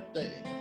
birthday.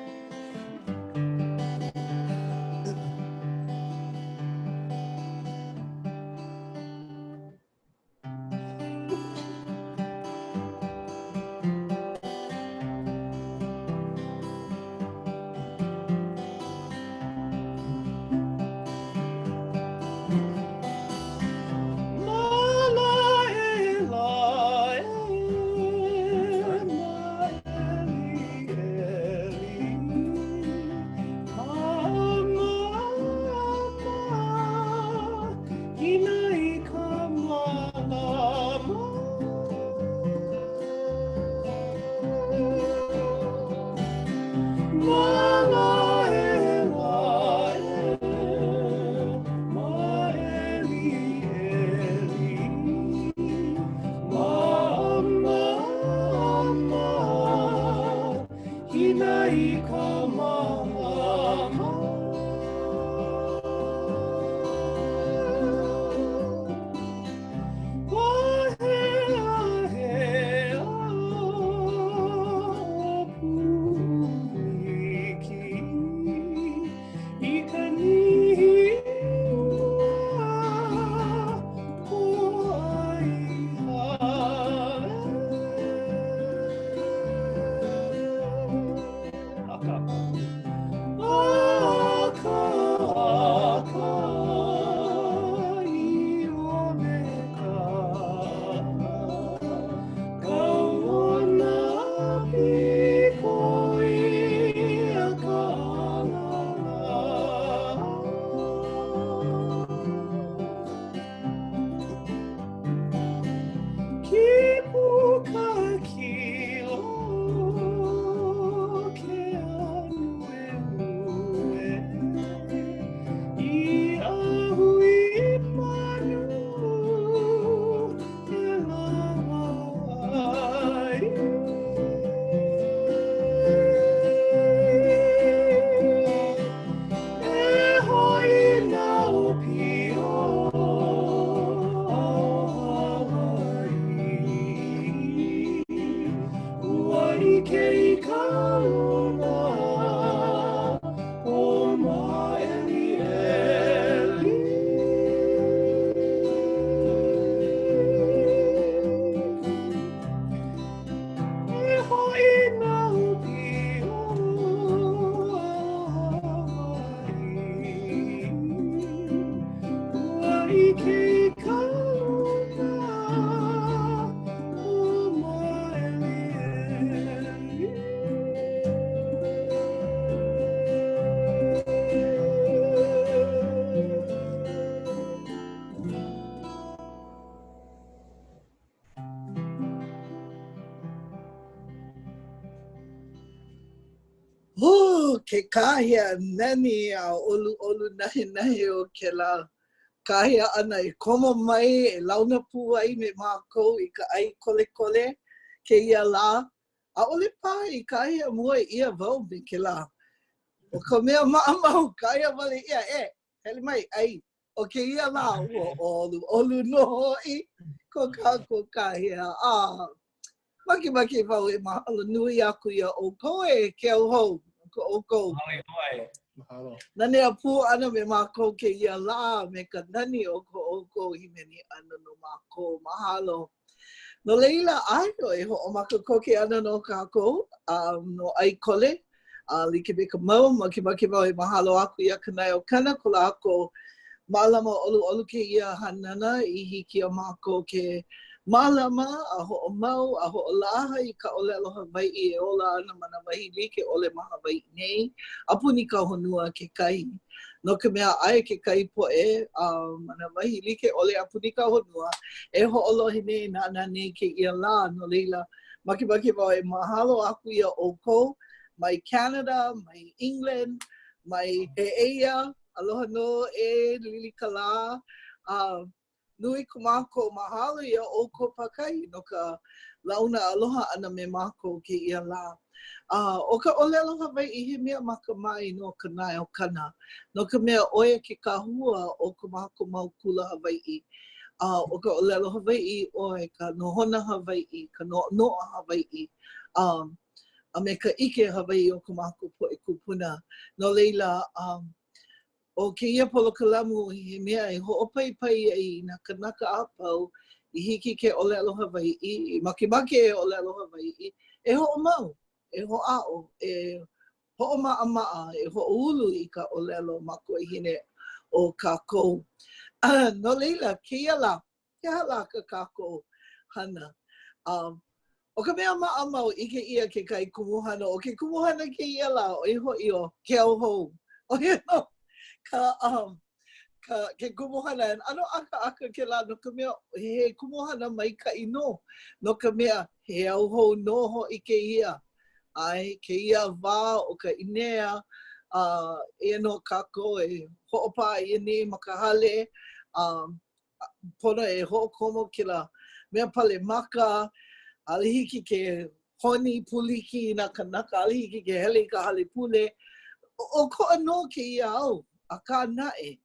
Oh, ke kāhea nani a ʻoluʻolu nahenahe o kēlā kāhea ʻana e komo mai e launa pū ai me mākou i ka ʻai kolekole kēia lā. ʻAʻole paha i kāhea mua ʻia wau me kēlā. ʻO ka mea maʻamau, kāhea wale ʻia, e, hele mai, ʻai. ʻO kēia lā, ua ʻoluʻolu nō hoʻi ko kākou kāhea. A makemake wau e mahalo nui aku iā ʻoukou e ke au hou, ko ʻoukou. Mahalo ʻoe. Mahalo. Nanea pū ʻana me mākou kēia lā me ka nani o ko ʻoukou hīmeni ʻana no mākou. Mahalo. No laila, ʻae e hoʻomaka koke ana nō kākou um, no ʻAikole. A like me ka mau, makemake wau e mahalo aku iā Kanaeokana ko lākou mālama ʻoluʻolu kēia hanana i hiki iā mākou ke mālama a hoʻomau a hoʻolaha i ka ʻōlelo Hawaiʻi e ola ana ma nā wahi like ʻole ma Hawaiʻi nei a puni ka honua kekahi. No ka mea, aia kekahi poʻe ma nā wahi like ʻole a puni ka honua e hoʻolohe nei e nānā nei kēia lā, no laila, Makemake wau e mahalo aku iā ʻoukou mai Canada, mai England, mai Heʻeia, aloha nō e Lilikalā. A nui ko mākou mahalo iā ʻoukou pākahi no ka launa aloha ʻana me mākou kēia lā. A ʻo ka ʻōlelo Hawaiʻi he mea makamae no Kanaeokana, no ka mea ʻo ia ke kahua o ko mākou mau kula Hawaiʻi. A ʻo ka ʻōlelo Hawaiʻi ʻoe, ka nohona Hawaiʻi, ka noʻonoʻo Hawaiʻi. Um. a me ka ʻike Hawaiʻi o ko mākou poʻe kūpuna. No laila, um, ʻo kēia polokalamu he mea e hoʻopaipai ai i nā kanaka a pau i hiki ke ʻōlelo Hawaiʻi, i makemake e ʻōlelo Hawaiʻi, e hoʻomau, e hoʻāʻo, e hoʻomaʻamaʻa, e hoʻoulu i ka ʻōlelo makuahine o kākou. No laila, kēia lā, he aha lā ka kākou hana? Um, ʻo ka mea maʻamau, ʻike ʻia kekahi kumuhana, ʻo ke kumuhana kēia lā, ʻo ia hoʻi ʻo ke au hou. ʻO ia nō ka, um, ka, ke kumuhana. And ʻano ʻakaʻaka kēlā no ka mea, he kumuhana maikaʻi nō, no ka mea, he au hou nō hoʻi kēia. ʻAe, kēia wā o ka ʻīnea, a eia nō kākou e hoʻopaʻa ʻia nei ma ka hale, a pono e hoʻokomo kēlā mea pale maka, ʻaʻole hiki ke honi pūliki i nā kanaka, ʻaʻole hiki ke hele i ka hale pule. ʻOkoʻa nō kēia au, akā naʻe,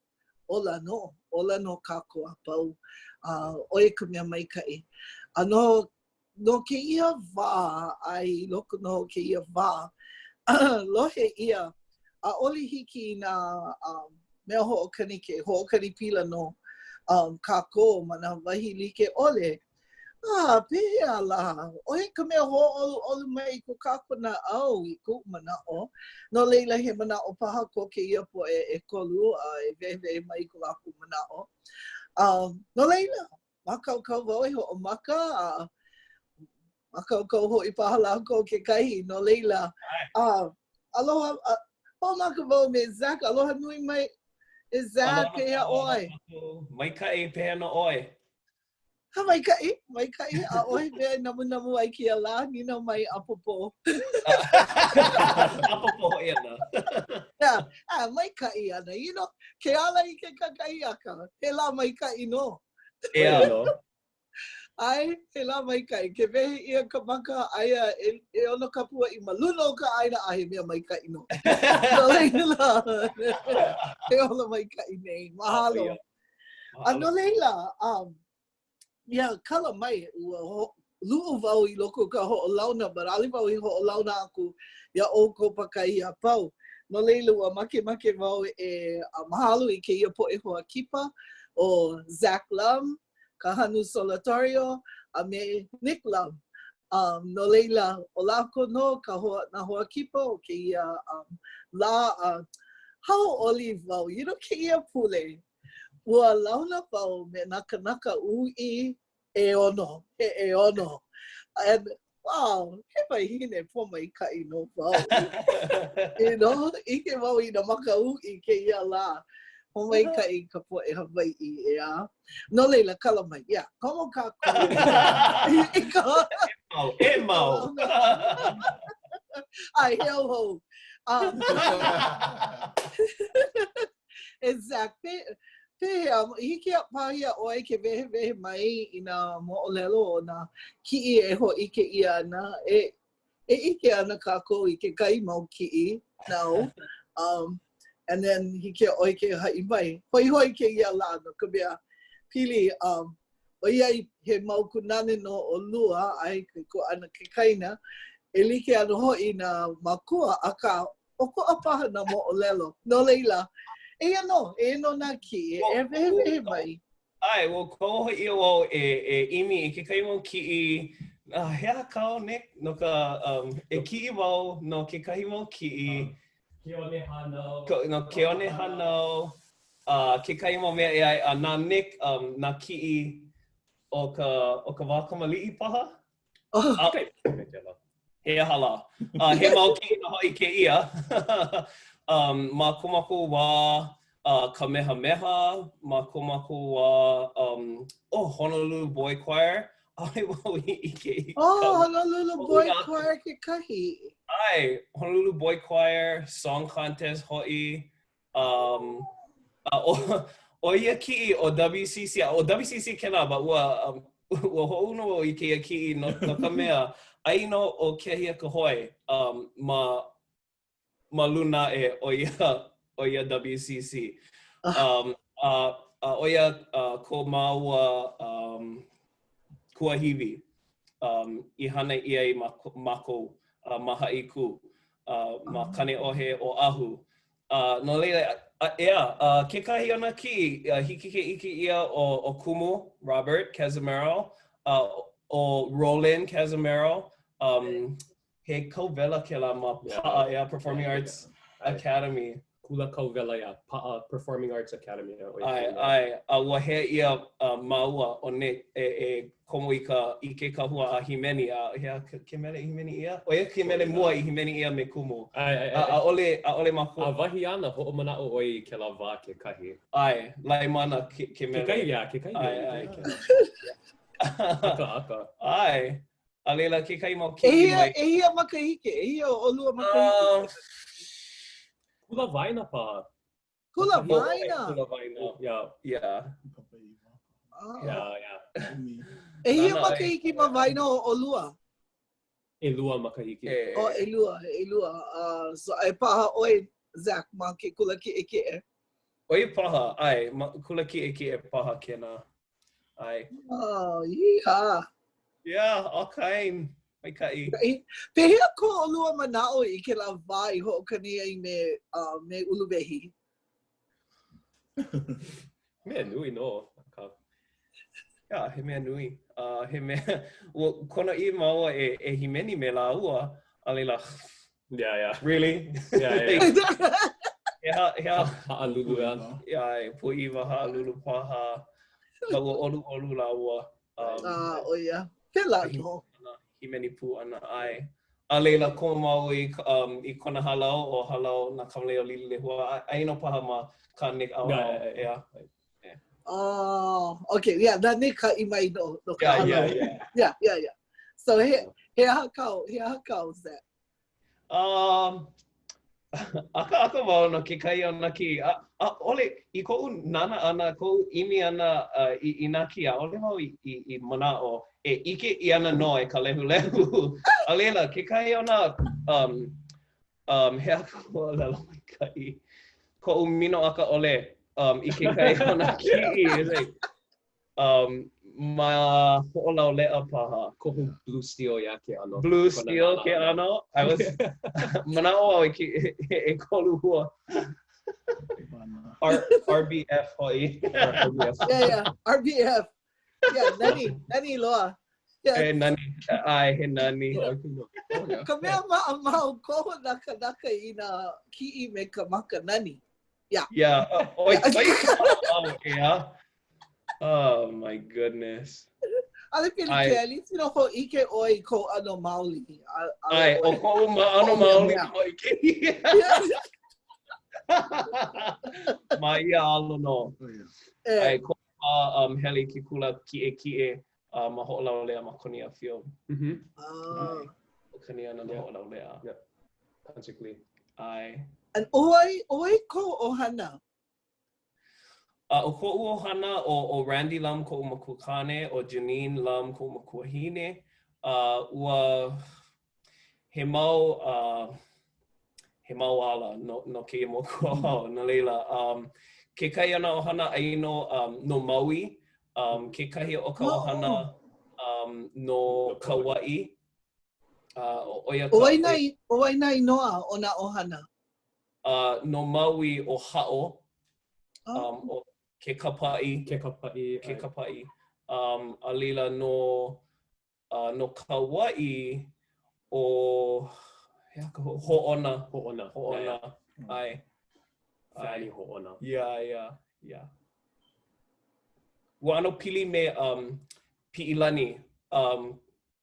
ola nō, ola nō kākou a pau, a ʻo ia ka mea maikaʻi. A no No kēia wā, a i loko nō o kēia wā, lohe ʻia, ʻaʻole hiki i nā um, mea hoʻokani ke hoʻokani pila no um, kākou ma nā wahi like ʻole. A, pehea lā, ʻo ia ka mea hōʻoluʻolu mai i ko kākou naʻau i koʻu manaʻo. No laila, he manaʻo paha ko kēia poʻe ʻekolu a e wehewehe mai i ko lākou manaʻo. Um, no laila, Mākaukau wau e hoʻomaka, a mākaukau hoʻi paha lākou kekahi, no laila, a, aloha, a, hoʻomaka wau me Zach, aloha nui mai e Zach, pehea ʻoe? Maikaʻi, pehea nō ʻoe? Ha, maikaʻi, maikaʻi, ʻaʻohe mea e namunamu ai kēia lā, nīnau mai ʻapōpō. ʻApōpō hoʻi ana. Yeah, a, maikaʻi ana, you know, ke ala i ke kakahiaka, he lā maikaʻi nō. ʻEā nō. ʻAe, he lā maikaʻi. Ke wehe ʻia ka maka, aia ʻeono kapuaʻi ma luna o ka ʻāina, a he mea maikaʻi nō. No laila, he ola maikaʻi nei. Mahalo. A no laila, um, yeah, kala mai, ua luʻu wau i loko o ka hoʻolauna, but ʻaʻole wau i hoʻolauna aku iā ʻoukou pākahi a pau. No laila, ua makemake wau e mahalo i kēia poʻe hoa kipa, ʻo Zach Lum, Kahanu Solitario, a me Nick Lum. Um, no laila, ʻo lākou nō ka hoa, nā hoa kipa o kēia um, lā a hauʻoli wau. You know, kēia pule, ua launa wau me nā kanaka uʻi ʻeono, he ʻeono. And wow, he wahine pōmaikaʻi nō wau. You know, ʻike wau i nā maka uʻi kēia lā. Pōmaikaʻi ka poʻe Hawaiʻi, ʻeā. No laila, kala mai. Yeah, komo kākou. I ka... E mau, e mau. ʻAe, he au hou. Um, E Zach, pe, pehea, hiki paha iā ʻoe ke wehewehe mai i nā moʻolelo o nā kiʻi e hōʻike ʻia ana, e, e ʻike ana kākou i kekahi mau kiʻi now, um, and then hiki iā ʻoe ke haʻi mai. Hoihoi kēia lā no ka mea pili, um, ʻoiai he mau kūnane nō ʻolua ʻae kaikuaʻana kekaina, e like ana hoʻi nā mākua, akā, ʻokoʻa paha nā moʻolelo. No laila, eia nō, eia nō nā kiʻi, e wehewehe mai. ʻAe, ua koho ʻia wau e, e ʻimi i kekahi mau kiʻi, uh, he aha kāu, Nick, no ka, um, e kiʻi wau no kekahi mau kiʻi. Ke one hānau. No ke one hānau, uh, kekahi mau mea ʻē aʻe, a na Nick, um, nā kiʻi o ka, o ka wā kamaliʻi paha? Oh. Okay. He aha lā. Uh, he mau kiʻi nō hoʻi kēia. um, ma ko mākou wā uh, Kamehameha, ma ko mākou wā um, oh, Honolulu Boy Choir. ʻAʻole wau i ʻike i Oh, Honolulu Boy Choir kekahi. ʻAe, Honolulu Boy Choir, Song Contest hoʻi. Um, a ʻo, ʻo ia kiʻi ʻo WCC, a ʻo WCC kēlā, but ua, um, ua hoʻouna wau i kēia kiʻi no, no ka mea, ai nō ʻo Keahiakahoe um, ma, ma luna aʻe o ia, o ia WCC. Ah. Um, a, a ʻo ia uh, ko māua um, kuahiwi um, i hana ʻia ai ma, mākou. uh, ma Haʻikū, uh, ma Kaneʻohe, Oʻahu. Uh, no laila, uh, ʻeā, uh, kekahi o nā kiʻi, uh, hiki ke ʻike ʻia ʻo, ʻo Kumu Robert Cazimero, uh, ʻo Roland Cazimero, um, he kauwela kēlā ma Paʻa, ʻeā, Performing Arts Academy. Kula kauwela, yeah, Paʻa Performing Arts Academy. ʻAe, ʻae, a ua hea ʻia uh, māua ʻo Nick e, e komo i ka i ke kahua a hīmeni, a he aha ke mele i hīmeni ʻia? ʻO ia ke mele mua i hīmeni ʻia me Kumu. ʻAe, ʻae, ʻae. ʻAʻole, ʻaʻole mākou. A wahi āna, hoʻomanaʻo ʻoe i kēlā wā kekahi. ʻAe, Laimana ke, ke mele. Kekahi, yeah, kekahi mele. ʻAe, ʻae. Aka, aka. ʻAe. A laila kekahi mau kiʻi mai. ʻEhia makahiki, ʻehia o ʻolua makahiki? Uh, Kula waena paha. Kula waena. Kula waena. Yeah. Yeah. Ah. Yeah, yeah. ʻEhia makahiki ma waena o ʻolua? ʻElua makahiki. Oh, ʻelua, ʻelua. Uh, so aia paha ʻoe, Zach, ma ke kula kiʻekiʻe. ʻO ia paha, ʻae, ma kula kiʻekiʻe paha kēnā. ʻAe. Oh, yeehaw. Yeah, all kind. Maikaʻi. Pehea ko ʻolua manaʻo i kēlā wā i hoʻokani ai me, uh, me Uluwehi? Mea nui nō. Akā. Yeah, he mea nui. Uh, he mea, ua kono ʻia māua e, e hīmeni me lāua, a laila, Yeah, yeah. Really? Yeah, yeah. He aha, he aha. Haʻalulu, yeah. Yeah, pūʻiwa haʻalulu paha. A ua ʻoluʻolu lāua. Um, ah, ʻo ia. Pēlā nō. Hīmeni pū ʻana, ʻae. A laila, komo māua i, um, i kona hālau, ʻo Hālau Nā Kamalei o Lililehua. Aia nō paha ma kā Nick ʻaoʻao. Yeah, yeah, yeah. yeah. Oh, okay. Yeah, na Nick haʻi mai no, no ka yeah, hālau. Yeah, yeah. Yeah, yeah, yeah. So, he, he aha kāu, he aha kāu, Zach? Um, ʻakaʻaka wau no kekahi o nā kiʻi. ʻAʻole, i koʻu nānā ʻana, koʻu ʻimi ʻana uh, i, i nā kiʻi, ʻaʻole wau i, i, i manaʻo e ʻike ʻia ana nō e ka lehulehu. A laila, kekahi o nā, um, um, he aha ka ʻōlelo maikaʻi, koʻu minoʻaka ʻole um, i kekahi o nā kiʻi. It's like, Um, ma Hoʻolauleʻa paha. Kohu Blue Steel yeah ke ʻano. Blue Steel ke ʻano. I was manaʻo au i ke ʻekolu hua. R RBF hoʻi. RBF. Yeah, yeah. RBF. Yeah, nani, nani loa. Yeah. He nani. ʻAe, he nani. Ka mea maʻamau, koho nā kanaka i nā kiʻi me ka maka nani. Yeah. Yeah. ʻOi, ʻoi ka maʻamau, ʻeā. Oh my goodness. ʻAʻole pilikia, at least you know, hōʻike ʻoe i kou ʻano maoli. ʻAe, ʻo koʻu ʻano maoli hōʻike ʻia. Ma ia alo nō. ʻAe, koʻu wā um, hele i ke kula kiʻekiʻe uh, ma Hoʻolauleʻa ma Konia Field. Mm -hmm. Ah. Hoʻokani ana no Hoʻolauleʻa. Yeah. Basically. ʻAe. And ʻo wai, ʻo wai kou ʻohana? A ʻo koʻu ʻohana, ʻo, ʻo Randy Lum koʻu makuakāne, ʻo Janine Lum koʻu makuahine, a ua, he mau, uh, he mau ala no, no kēia mokuʻauhau. No laila, um, kekahi o nā ʻohana aia nō um, no Maui, um, kekahi o ka ʻohana um, no Kauaʻi, uh, ʻo ia ka... ʻO wai nā, ʻo wai nā inoa o nā ʻohana? Uh, no Maui ʻo Haʻo, um, ʻo Kekapaʻi. Kekapaʻi. Kekapaʻi. Um, a laila no, uh, no Kauaʻi ʻo, he aha ka ho, Hoʻona. Hoʻona. Hoʻona. Yeah, yeah. ʻAe. Fanny Hoʻona. Yeah, yeah, yeah. Ua ʻano pili me um, Piʻilani, um,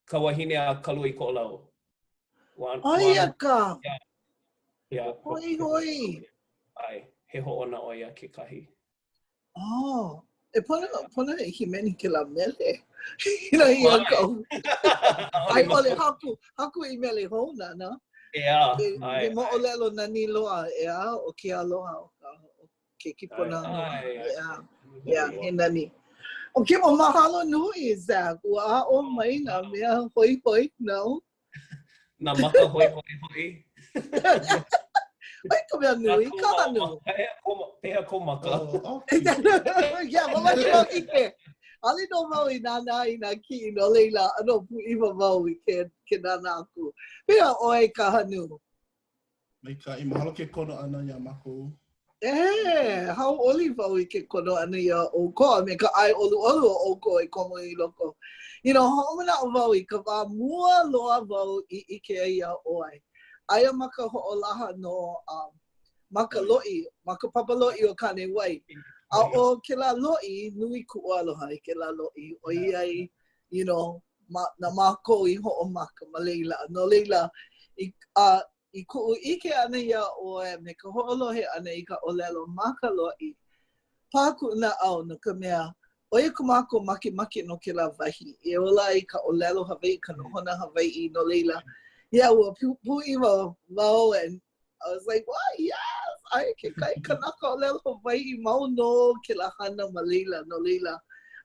ka wahine a Kaluaikoʻolau. ʻO ia ka. Yeah. Yeah. Hoihoi. ʻAe, he hoʻona ʻo ia kekahi. Oh, e pono, pono e hīmeni kēlā mele. Ina ia kau. A i ʻole haku, haku i mele hou nāna. ʻEā, ʻae. He moʻolelo nani loa, ʻeā, o ke aloha o ka, ke kipona. ʻEā, ʻeā, he nani. Okay, well, mahalo nui, Zach. Ua aʻo mai nā mea hoihoi nāu. Nā maka hoihoi hoʻi. ʻO ia ka mea nui, ka hanu. Pehea kou maka? Yeah, mamake wau ʻike. ʻAʻole nō wau i nānā i nā kiʻi, no laila, ʻano pūʻiwa wau i ke, ke nānā aku. Pehea ʻoe Kahanu? Maikaʻi, mahalo ke kono ʻana iā mākou. E, hauʻoli wau i ke kono ʻana iā ʻoukou a me ka ʻae ʻoluʻolu o ʻoukou e komo i loko. You know, hoʻomanaʻo wau i ka wā mua loa wau i ʻike ai iā ʻoe. Aia ma ka hoʻolaha nō um, ma ka loʻi, ma ka papa loʻi o Kānewai. A ʻo kēlā loʻi, nui kuʻu aloha i kēlā loʻi, ʻoiai, you know, ma, na mākou i hoʻomaka ma laila. No laila, i, a, i kuʻu ʻike ʻana iā ʻoe me ka hoʻolohe ʻana i ka ʻōlelo ma ka loʻi, pā kuʻu naʻau no ka mea, ʻo ia ko mākou makemake no kēlā wahi, e ola ai ka ʻōlelo Hawaiʻi, ka nohona Hawaiʻi, no laila, yeah, ua pūʻiwa wau and I was like, what? Yes! Aia kekahi kanaka ʻōlelo Hawaiʻi mau nō kēlā hana ma laila, no laila,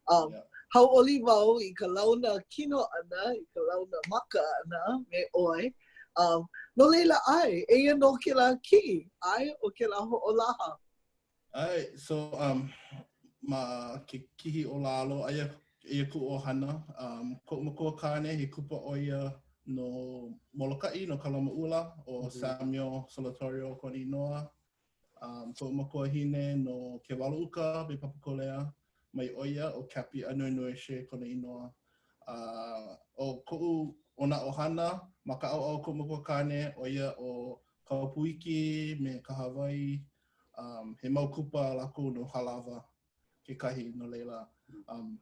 um, yeah. hauʻoli wau i ka launa kino ʻana, i ka launa maka ʻana me ʻoe. Um, no laila, ʻae, eia nō kēlā kiʻi, ʻae, o kēlā hoʻolaha. ʻAe, so, um, ma ke kihi o lalo, aia eia kuʻu ʻohana, um, koʻu makua kāne, he kupa ʻo ia no Molokaʻi, no Kalamaʻula, ʻo mm -hmm. Samuel Solatorio kona inoa. Um, koʻu makuahine no Kewalo Uka me Papakolea, mai ʻo ia, ʻo Cappy Anuenue Shea kona inoa. Uh, ʻo koʻu, ʻo nā ʻohana, ma ka ʻaoʻao o koʻu makua kāne, ʻo ia ʻo Kaopuiki me Kahawai, um, he mau kupa lākou no Halawa kekahi, no laila, um,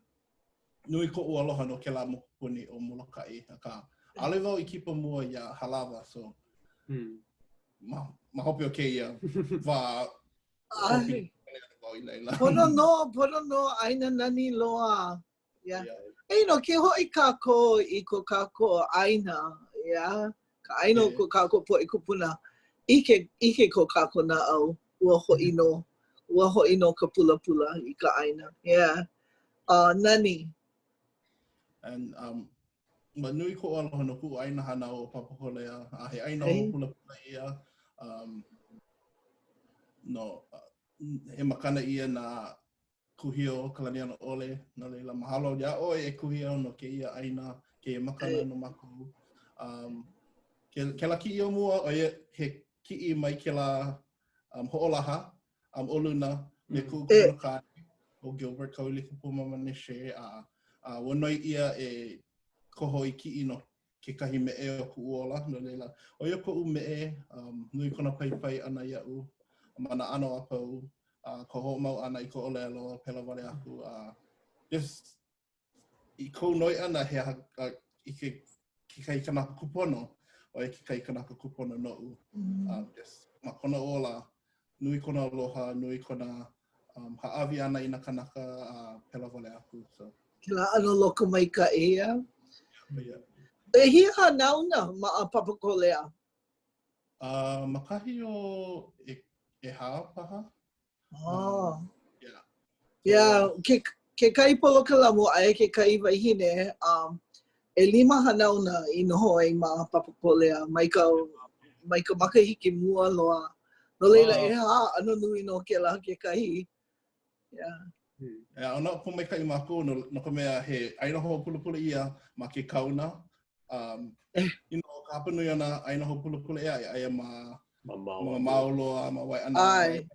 nui koʻu aloha no kēlā mokupuni ʻo Molokaʻi, akā, ʻaʻole wau i kipa mua iā Halawa, so hmm. ma, ma hope o kēia wā, ʻAe. Pono nō, pono nō, ʻāina nani loa. Yeah. Yeah. You know, ke hoʻi kākou i ko kākou ʻāina, yeah, ka ʻāina o ko kākou poʻe kūpuna, ʻike, ʻike ko kākou naʻau, ua hoʻi nō, ua hoʻi nō ka pulapula i ka ʻāina. Yeah. Uh, nani. And, um, ma nui koʻu aloha no kuʻu ʻāina hānau o Papakolea, a he ʻāina hoʻopulapula ia, um, no, uh, he makana ʻia nā Kūhiō Kalanianaʻole, no laila, mahalo iā ʻoe e Kūhiō no kēia ʻāina, kēia makana no mākou. Um, ke, kēlā kiʻi o mua, ʻo ia he kiʻi mai kēlā um, hoʻolaha um, o luna me mm. kuʻu kupuna kāne, ʻo Gilbert Kauilikupumamane Shea, a, a ua noi ʻia e koho i kiʻi no kekahi meʻe o kuʻu ola, no laila, ʻo ia koʻu meʻe, um, nui kona paipai ʻana iaʻu ma nā ʻano a pau, a uh, ka hoʻomau ʻana i ka ʻōlelo, pēlā wale aku. A uh, just i kou noi ʻana he aha uh, i ke kekahi kanaka kūpono, ʻo ia kekahi kanaka kūpono noʻu. Mm. Um, just ma kona ola, nui kona aloha, nui kona um, hāʻawi ʻana i nā kanaka a uh, pēlā wale aku. So. Kēlā ʻano lokomaikaʻi, yeah. Yeah. ʻEhia hanauna ma Papakolea? Uh, ma kahi o e, ʻehā paha. Oh. Um, yeah. Yeah, ke, kekahi polokalamu aia kekahi wahine, um, ʻelima hanauna i noho ai ma Papakolea mai ka, mai ka makahiki mua loa. No laila, wow. ʻehā, ʻano nui nō kēlā kekahi. Yeah. Hmm. Yeah, ʻano pōmaikaʻi mākou no, no ka mea he ʻāina hoʻopulapula ʻia ma ke kauna. Um, eh. you know, ka hapanui o nā ʻāina hoʻopulapula ʻē aʻe aia ma ma mamao loa, ma Waiʻanae.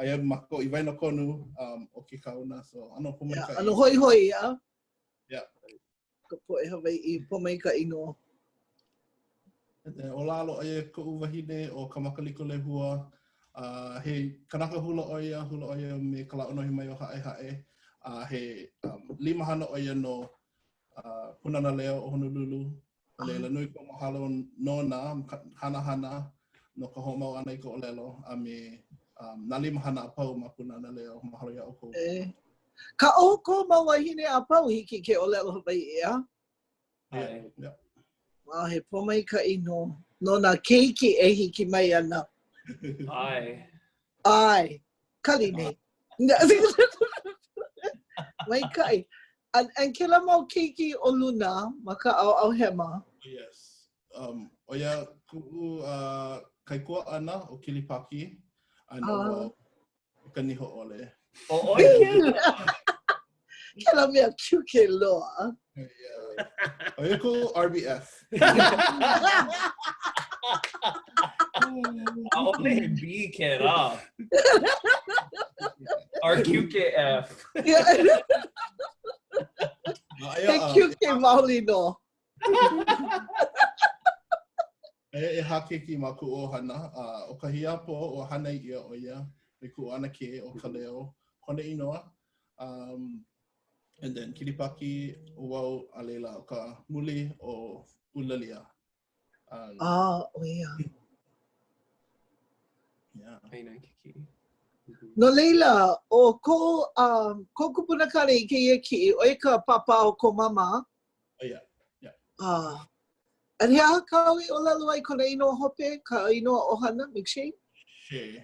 Aia mākou i waenakonu um, o ke kauna, so ʻano pōmaikaʻi. Yeah, ʻano hoihoi, yeah. Yeah. Ka poʻe Hawaiʻi, pōmaikaʻi nō. ʻO lalo aia koʻu wahine ʻo Kamakaliko Lehua. Uh, he kanaka hula ʻo ia, hula ʻo ia me Ka Lā ʻŌnohi Mai o Haʻehaʻe. A uh, he um, limahana ʻo ia no uh, Pūnana Leo o Honolulu. No laila, nui koʻu mahalo nona, kāna hana no ka hoʻomau ʻana i ka ʻōlelo a me um, nā limahana a pau ma Pūnana Leo. Mahalo iā ʻoukou. E. Kā ʻoukou mau wāhine a pau hiki ke ʻōlelo Hawaiʻi, ʻeā? Yeah. Yeah. A he pōmaikaʻi nō no nā keiki e hiki mai ana. ʻAe. ʻAe. Kali nei. Maikaʻi. And, and kēlā mau keiki o luna ma ka ʻaoʻao hema. Yes. Um, ʻo ia kuʻu uh, kaikuaʻana ʻo Kilipaki. A no uh. ka niho ʻole. ʻO ʻoe kēlā? Kēlā mea cute loa. Yeah. ʻO ia koʻu RBF. ʻAʻole he B kēlā. RQKF. He cute maoli nō. Aia ʻehā keiki ma kuʻu ʻohana, a ʻo ka hiapo, ua hānai ʻia ʻo ia me kuʻu ʻanakē ʻo Kaleo, kona inoa. Um, and then Kilipaki, ʻo wau, a laila ʻo ka muli ʻo Ulalia. Um, ah, ʻo ia. Yeah. Ai nā ke kiʻi. No laila, ʻo ko, um, ko kupuna kāne i kēia kiʻi, ʻo ia ka pāpā o ko mama. Oh, yeah. Yeah. Ah. And he aha kāu i ʻōlelo ai kona inoa hope, ka inoa ʻohana, McShane? Shea.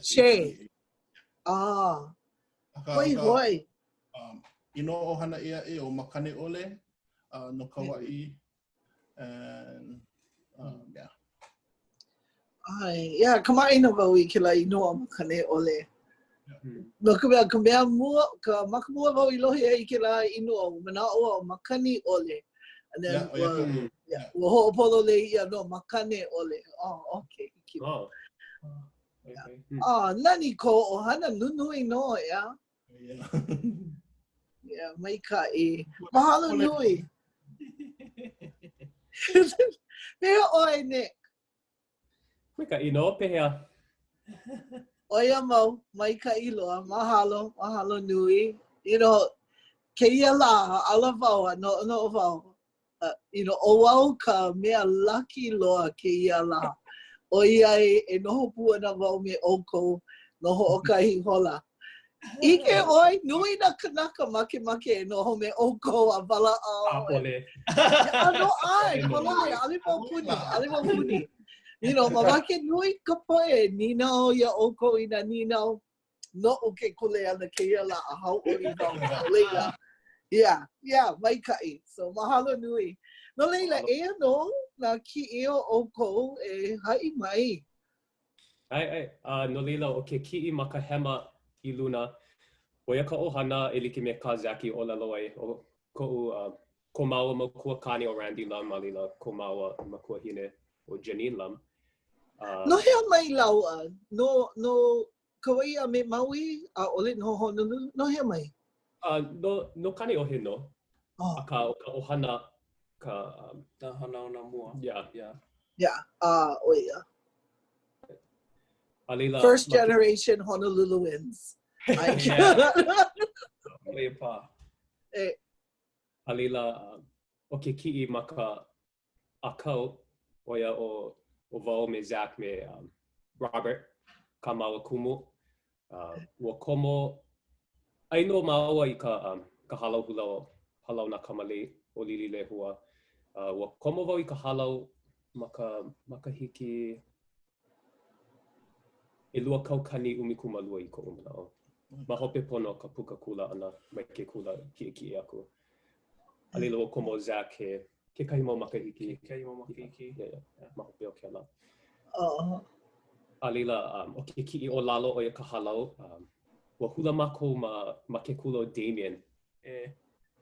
Shea. Ah. Akā, Hoi ʻo ka, hoi. um, inoa ʻohana ʻē aʻe ʻo Makaneʻole uh, no Kauaʻi. And, um, yeah. ʻAe, yeah, kamaʻāina wau i kēlā inoa Makaneʻole. Hmm. No ka mea, ka mea mua, ka makamua wau i lohe ai i kēlā inoa, ua manaʻo wau makani ʻole. And then, Yeah, ʻo ia ua, ka- yeah, ua hoʻopololei ʻia no makane ʻole. Oh, okay. Hiki. Oh. Yeah. Hmm. Oh, nani ko ʻohana nunui nō, ʻeā? Yeah. Yeah, maikaʻi. Mahalo nui. Pehea ʻoe, Nick? Maikaʻi nō, pehea? ʻOia mau, maikaʻi loa, mahalo, mahalo nui. You know, kēia lā, ala wau a noʻonoʻo wau, uh, you know, ʻo wau ka mea lucky loa kēia lā, ʻoiai e noho pū ana wau me ʻoukou no hoʻokahi hola. ʻIke ʻoe, nui nā kanaka makemake e noho me ʻoukou a walaʻau. ʻAʻole. ʻAno ʻae, pololei, ʻaʻole wau puni, ʻaʻole wau puni. You know, mamake nui ka poʻe nīnau iā ʻoukou i nā nīnau. Noʻu ke kuleana kēia lā a hauʻoli wau no laila. Yeah, yeah, maikaʻi. So, mahalo nui. No laila, eia nō nā kiʻi o ʻoukou e haʻi mai. ʻAe, ʻae. Uh, no laila, ʻo ke kiʻi ma ka hema i luna, ʻo ia ka ʻohana e like me kā Zach i ʻōlelo ai, ʻo koʻu, uh, ko māua makua kāne ʻo Randy Lum, a laila ko māua makuahine ʻo Janine Lum. Uh, no hea mai lāua? No, no Kauaʻi a me Maui, ʻaʻole no Honolulu? No hea mai? Uh, no, no Kaneohe nō. Oh. Akā, ʻo ka ʻohana ka... Um, Nā hanauna mua. Yeah. Yeah. Yeah, uh, ʻo ia. A laila, First generation Honoluluans. Yeah. ʻO ia pā. E. A laila, ʻo ke kiʻi ma ka ʻākau, ʻo ia ʻo, ʻo wau me Zach me um, Robert, kā māua kumu. Uh, ua komo, ʻai nō māua i ka, um, ka hālau hula o Hālau Nā Kamalei o Lililehua. Uh, ua komo wau i ka hālau ma ka makahiki 2012 i koʻu manaʻo. Ma hope pono o ka puka kula ʻana mai ke kula kiʻekiʻe aku. A laila ua komo ʻo Zach he kekahi mau makahiki. Kekahi mau makahiki. Yeah, yeah, yeah. Ma hope o kēlā. Uh-huh. A laila, um, ʻo ke kiʻi o lalo ʻo ia ka hālau, um, ua hula mākou ma, ma ke kula o Damien. E.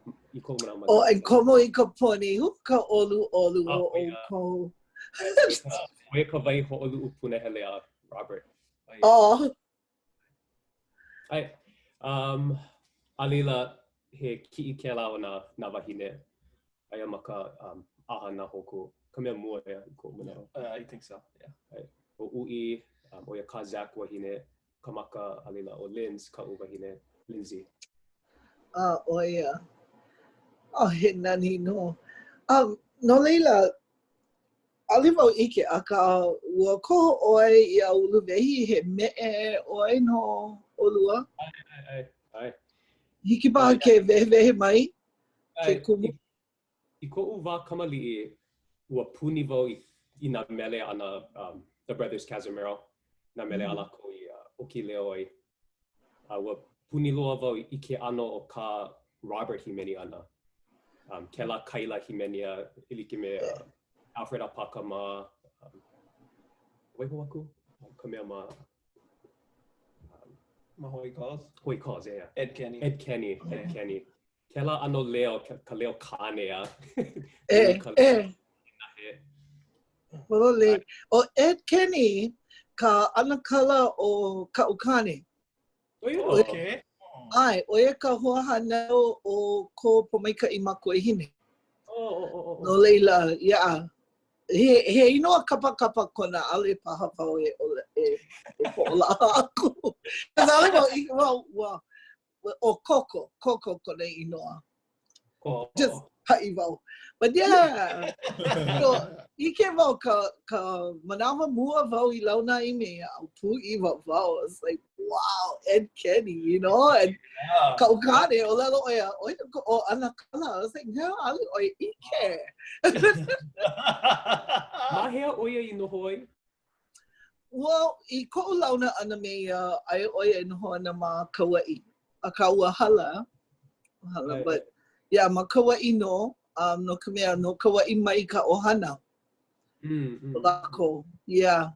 I koʻu manaʻo ma Oh, and komo i ka poni, hu ka ʻoluʻolu o ʻoukou. ʻO ia ka waihoʻoluʻu punahele a Robert. Oh. ʻAe. Um, a laila, he kiʻi kēlā o nā, nā wāhine. Aia ma ka um, ʻAha Nā Hōkū. Ka mea mua ia i koʻu manaʻo. Uh, I think so, yeah. ʻAe. ʻO Uʻi, um, ʻo ia kā Zach wahine, Kamaka, a laila ʻo Linz, kaʻu wahine, Lindsay. A, ʻo ia. Oh, he nani nō. Um, no laila, ʻaʻole wau ʻike, akā, ua koho ʻoe iā Uluwehi, he meʻe ʻoe no ʻolua? ʻAe, ʻae, ʻae. Hiki paha ke wehewehe mai ke kumu? I koʻu wā kamaliʻi, ua puni wau i, i nā mele a nā um, The Brothers Cazimero, nā mele a lākou i uh, ʻoki leo ai. A ua puni loa wau i ke ʻano o kā Robert hīmeni ʻana. Um, kēlā kaila hīmeni a e like me uh, Alfred Apaka mā, um, waiho aku ka mea ma Ma Hawaii Calls? Hawaii Calls, yeah, yeah. Ed Kenny. Ed Kenny, Ed Kenny. Kēlā ʻano leo, ka leo kāne a. E, e. Pololei. ʻO Ed Kenney ka ʻanakala o kaʻu kāne. Okay. ʻAe, ʻo ia ka hoahānau o ko Pōmaikaʻi makuahine. Oh, oh, oh, oh. No laila, yeah. He, he inoa kapakapa kona, ʻaʻole paha wau e, e, e hoʻolaha aku. ʻAʻole wau, wau, ua, ʻo Koko, Koko kona inoa. Oh. Just haʻi wau. But yeah, so, ʻike wau ka, ka manawa mua wau i launa ai me ia, pūʻiwa wau. I was like, wow, Ed Kenney, you know? And yeah. kaʻu kāne, ʻōlelo ʻo ia, ʻo ia koʻu ʻanakala. I was like, no, ʻaʻole ʻoe ʻike. Ma hea ʻo ia i noho ai? Well, i koʻu launa ʻana me ia, aia ʻo ia e noho ana ma Kauaʻi. Akā ua hala, hala, but yeah, ma Kauaʻi nō, um, no ka mea, no Kauaʻi mai ka ʻohana. Mm, mm. Lākou, yeah.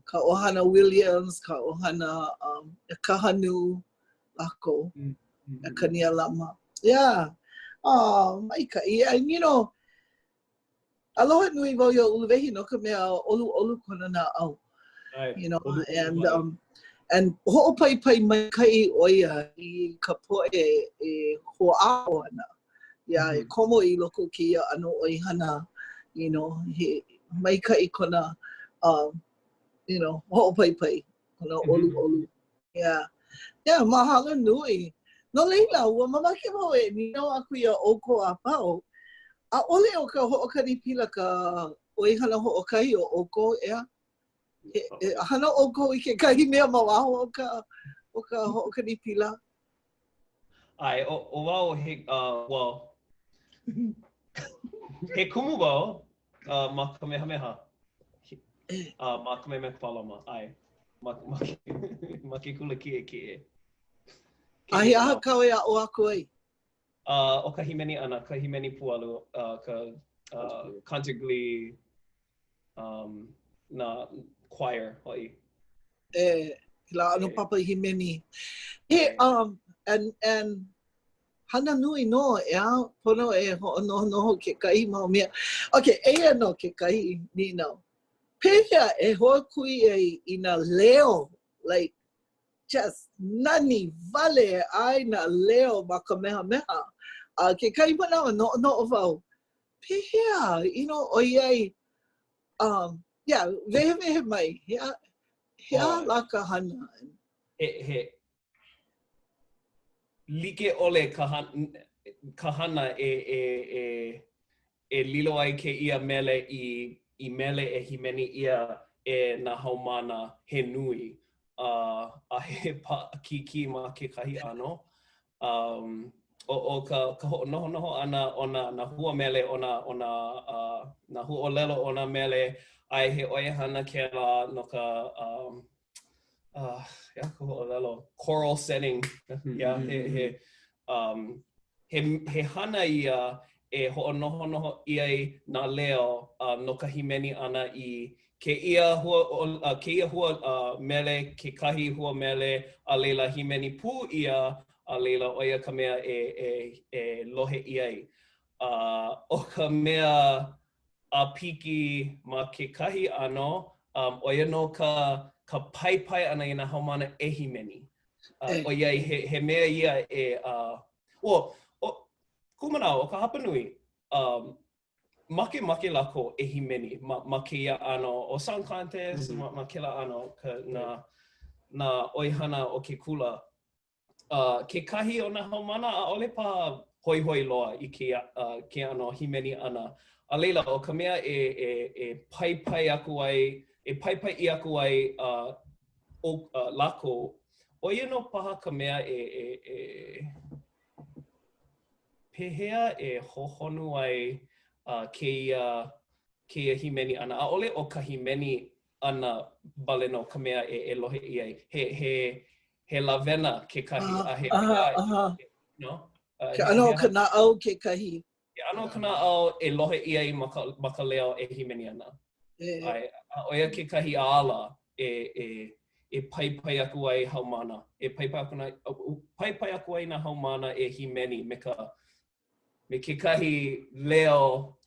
Ka ʻohana Williams, ka ʻohana um, Kahanu, lākou, mm, mm, mm. Kanialama. Yeah. Oh, maikaʻi. And you know, Aloha nui wau iā Uluwehi no ka mea ʻoluʻolu kona naʻau. You know, and, um, and hoʻopaipai maikaʻi ʻo ia i ka poʻe e hoʻāʻo ana. Yeah, e mm-hmm. komo i loko o kēia ʻano ʻoihana, you know, he maikaʻi kona, um, you know, hoʻopaipai, kona mm-hmm. ʻoluʻolu. Yeah. Yeah, mahalo nui. No laila, ua mamake wau e nīnau aku iā ʻoukou a pau, ʻaʻole ʻo ka hoʻokani pila ka ʻoihana hoʻokahi o ʻoukou, ʻeā? E, e hana ʻoukou i kekahi mea ma waho o ka, o ka hoʻokani pila? ʻAe, ʻo, ʻo wau, he, uh, well, he kumu wau uh, ma Kamehameha. Uh, ma Kamehameha Kapālama, ʻae. Ma, ma, ma ke kula kiʻekiʻe. A he aha kāu e aʻo aku ai? Uh, ʻo ka hīmeni ʻana, ka hīmeni pualu, uh, ka uh, concert glee, um, nā choir hoʻi. E, kēlā ʻano papa hīmeni. He, um, and, and, hana nui nō, ʻeā, pono e hoʻonohonoho kekahi mau mea. Okay, eia nō kekahi nīnau. Pehea e hoakui ai i nā leo, like, just nani wale ai nā leo ma Kamehameha. A kekahi manawa, noʻonoʻo wau, pehea, you know, ʻoiai, um, yeah, wehewehe mai, he aha, he aha lā ka hana? He, he like ʻole ka, ka hana e, e, e, e lilo ai kēia mele i, i mele e hīmeni ʻia e nā haumāna he nui, uh, a he paʻakikī ma kekahi ʻano. Um, ʻo, ʻo ka, ka hoʻonohonoho ʻana o nā, nā hua mele, o nā, o nā, uh, nā huaʻōlelo o nā mele, a he ʻoihana kēlā no ka, um, uh, he aha ka huaʻōlelo, choral setting, yeah, he, he, um, he, he hana ia e hoʻonohonoho ʻia ai nā leo uh, no ka hīmeni ʻana i kēia hua, uh, kēia hua uh, mele, kekahi hua mele, a laila hīmeni pū ʻia, a laila ʻo ia ka mea e, e, e lohe ʻia ai. Uh, ʻo ka mea ʻāpiki ma kekahi ʻano, um, ʻo ia nō ka, ka paipai ʻana i nā haumāna e hīmeni. Uh, ʻoiai, he, he mea ia e, uh, well, ʻo kuʻu manaʻo, ʻo ka hapanui, um, makemake lākou e hīmeni ma, ma kēia ʻano o song contest, mm -hmm. ma, ma kēlā ʻano ka, nā, nā ʻoihana o ke kula. Uh, kekahi o nā haumāna, ʻaʻole paha hoihoi loa i kēia, uh, kēia ʻano hīmeni ʻana. A laila, ʻo ka mea e, e, e paipai aku ai, e paipai ʻia aku ai uh, o, uh, lākou, ʻo ia nō paha ka mea e, e, e pehea e hohonu ai uh, kēia, kēia hīmeni ʻana. ʻAʻole ʻo ka hīmeni ʻana wale nō ka mea e, e lohe ʻia ai. He, he, he lawena kekahi, a he aha, aha. No? Ke ʻano o ka naʻau kekahi. Ke ʻano o ka naʻau e lohe ʻia ai ma ka, ma ka leo e hīmeni ana. E. A, a ʻo ia kekahi ala e, e, e paipai aku ai haumāna, e paipai aku nā, paipai aku ai nā haumāna e hīmeni me ka, me kekahi leo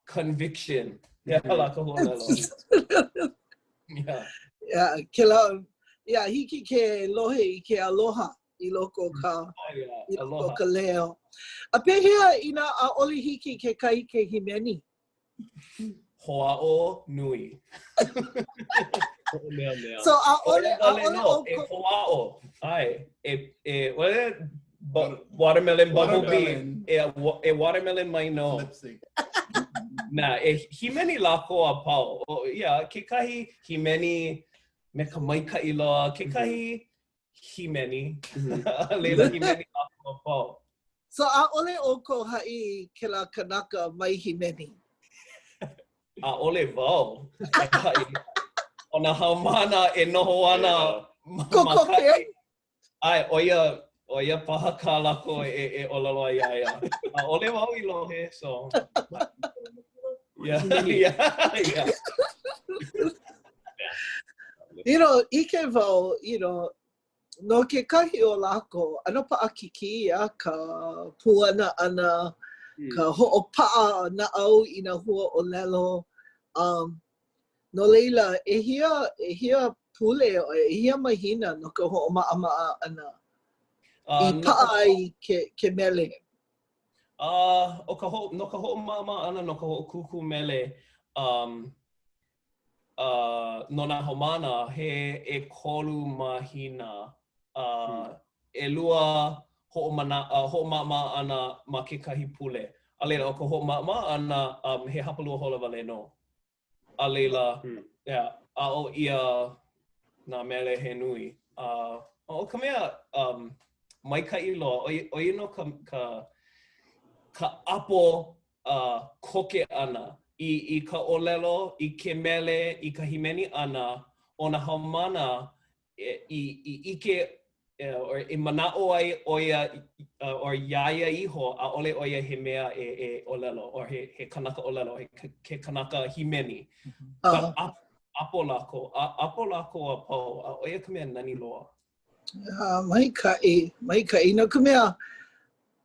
conviction. He aha lā ka huaʻōlelo? Yeah. Yeah, kēlā, yeah, hiki ke lohe i ke aloha i loko o ka, oh, yeah. i loko o ka leo. A pehea inā ʻaʻole hiki kekahi ke hīmeni? Hoʻāʻo nui. Hoʻomeamea. So, ʻaʻole, ʻaʻole ʻoukou... E hoʻāʻo. ʻAe. E, e, watermelon bumblebee. E, e watermelon mai nō. Nā, e hīmeni lākou a pau. O, yeah, kekahi hīmeni me ka maikaʻi loa, kekahi hīmeni. A laila hīmeni lākou a pau. So ʻaʻole ʻoukou haʻi i kēlā kanaka mai hīmeni? ʻAʻole wau e haʻi. ʻO nā haumāna e noho ana ma kahi. ʻAe, ʻo ia, ʻo ia paha kā lākou e, e ʻōlelo ai iā ia. ʻAʻole wau i lohe, so. Yeah, yeah, yeah. You know, ʻike wau, you know, no kekahi o lākou, ʻano paʻakikī ia ka puana ʻana, mm. ka hoʻopaʻa naʻau i nā hua ʻōlelo. Um, no laila, ʻehia, ʻehia pule, ʻehia mahina no ka hoʻomaʻamaʻa ʻana uh, i paʻa ai ke, ke mele? Uh, ʻo ka ho, no ka hoʻomaʻamaʻa ʻana no ka hoʻokūkū mele, um, uh, no nā haumāna, he ʻekolu mahina, uh, ʻelua hoʻomana, uh, hoʻomaʻamaʻa ʻana ma kekahi pule. A laila, ʻo ka hoʻomaʻamaʻa ʻana, um, he hapalua hola wale nō. A laila, hmm. yeah, aʻo ʻia nā mele he nui. Uh, ʻo ka mea um, maikaʻi loa, ʻo ia, ʻo ia nō ka, ka, ka ʻapo uh, koke ʻana i, i ka ʻōlelo, i ke mele, i ka hīmeni ʻana o nā haumāna e, i, i ʻike e, or e manaʻo ai ʻo ia or iā ia iho, ʻaʻole ʻo ia he mea e, e ʻōlelo, or he, he kanaka ʻōlelo, he, he kanaka hīmeni. Uh. But ʻapo lākou, ʻapo lākou a pau, a ʻo ia ka mea nani loa. Uh, maikaʻi, maikaʻi. No ka mea,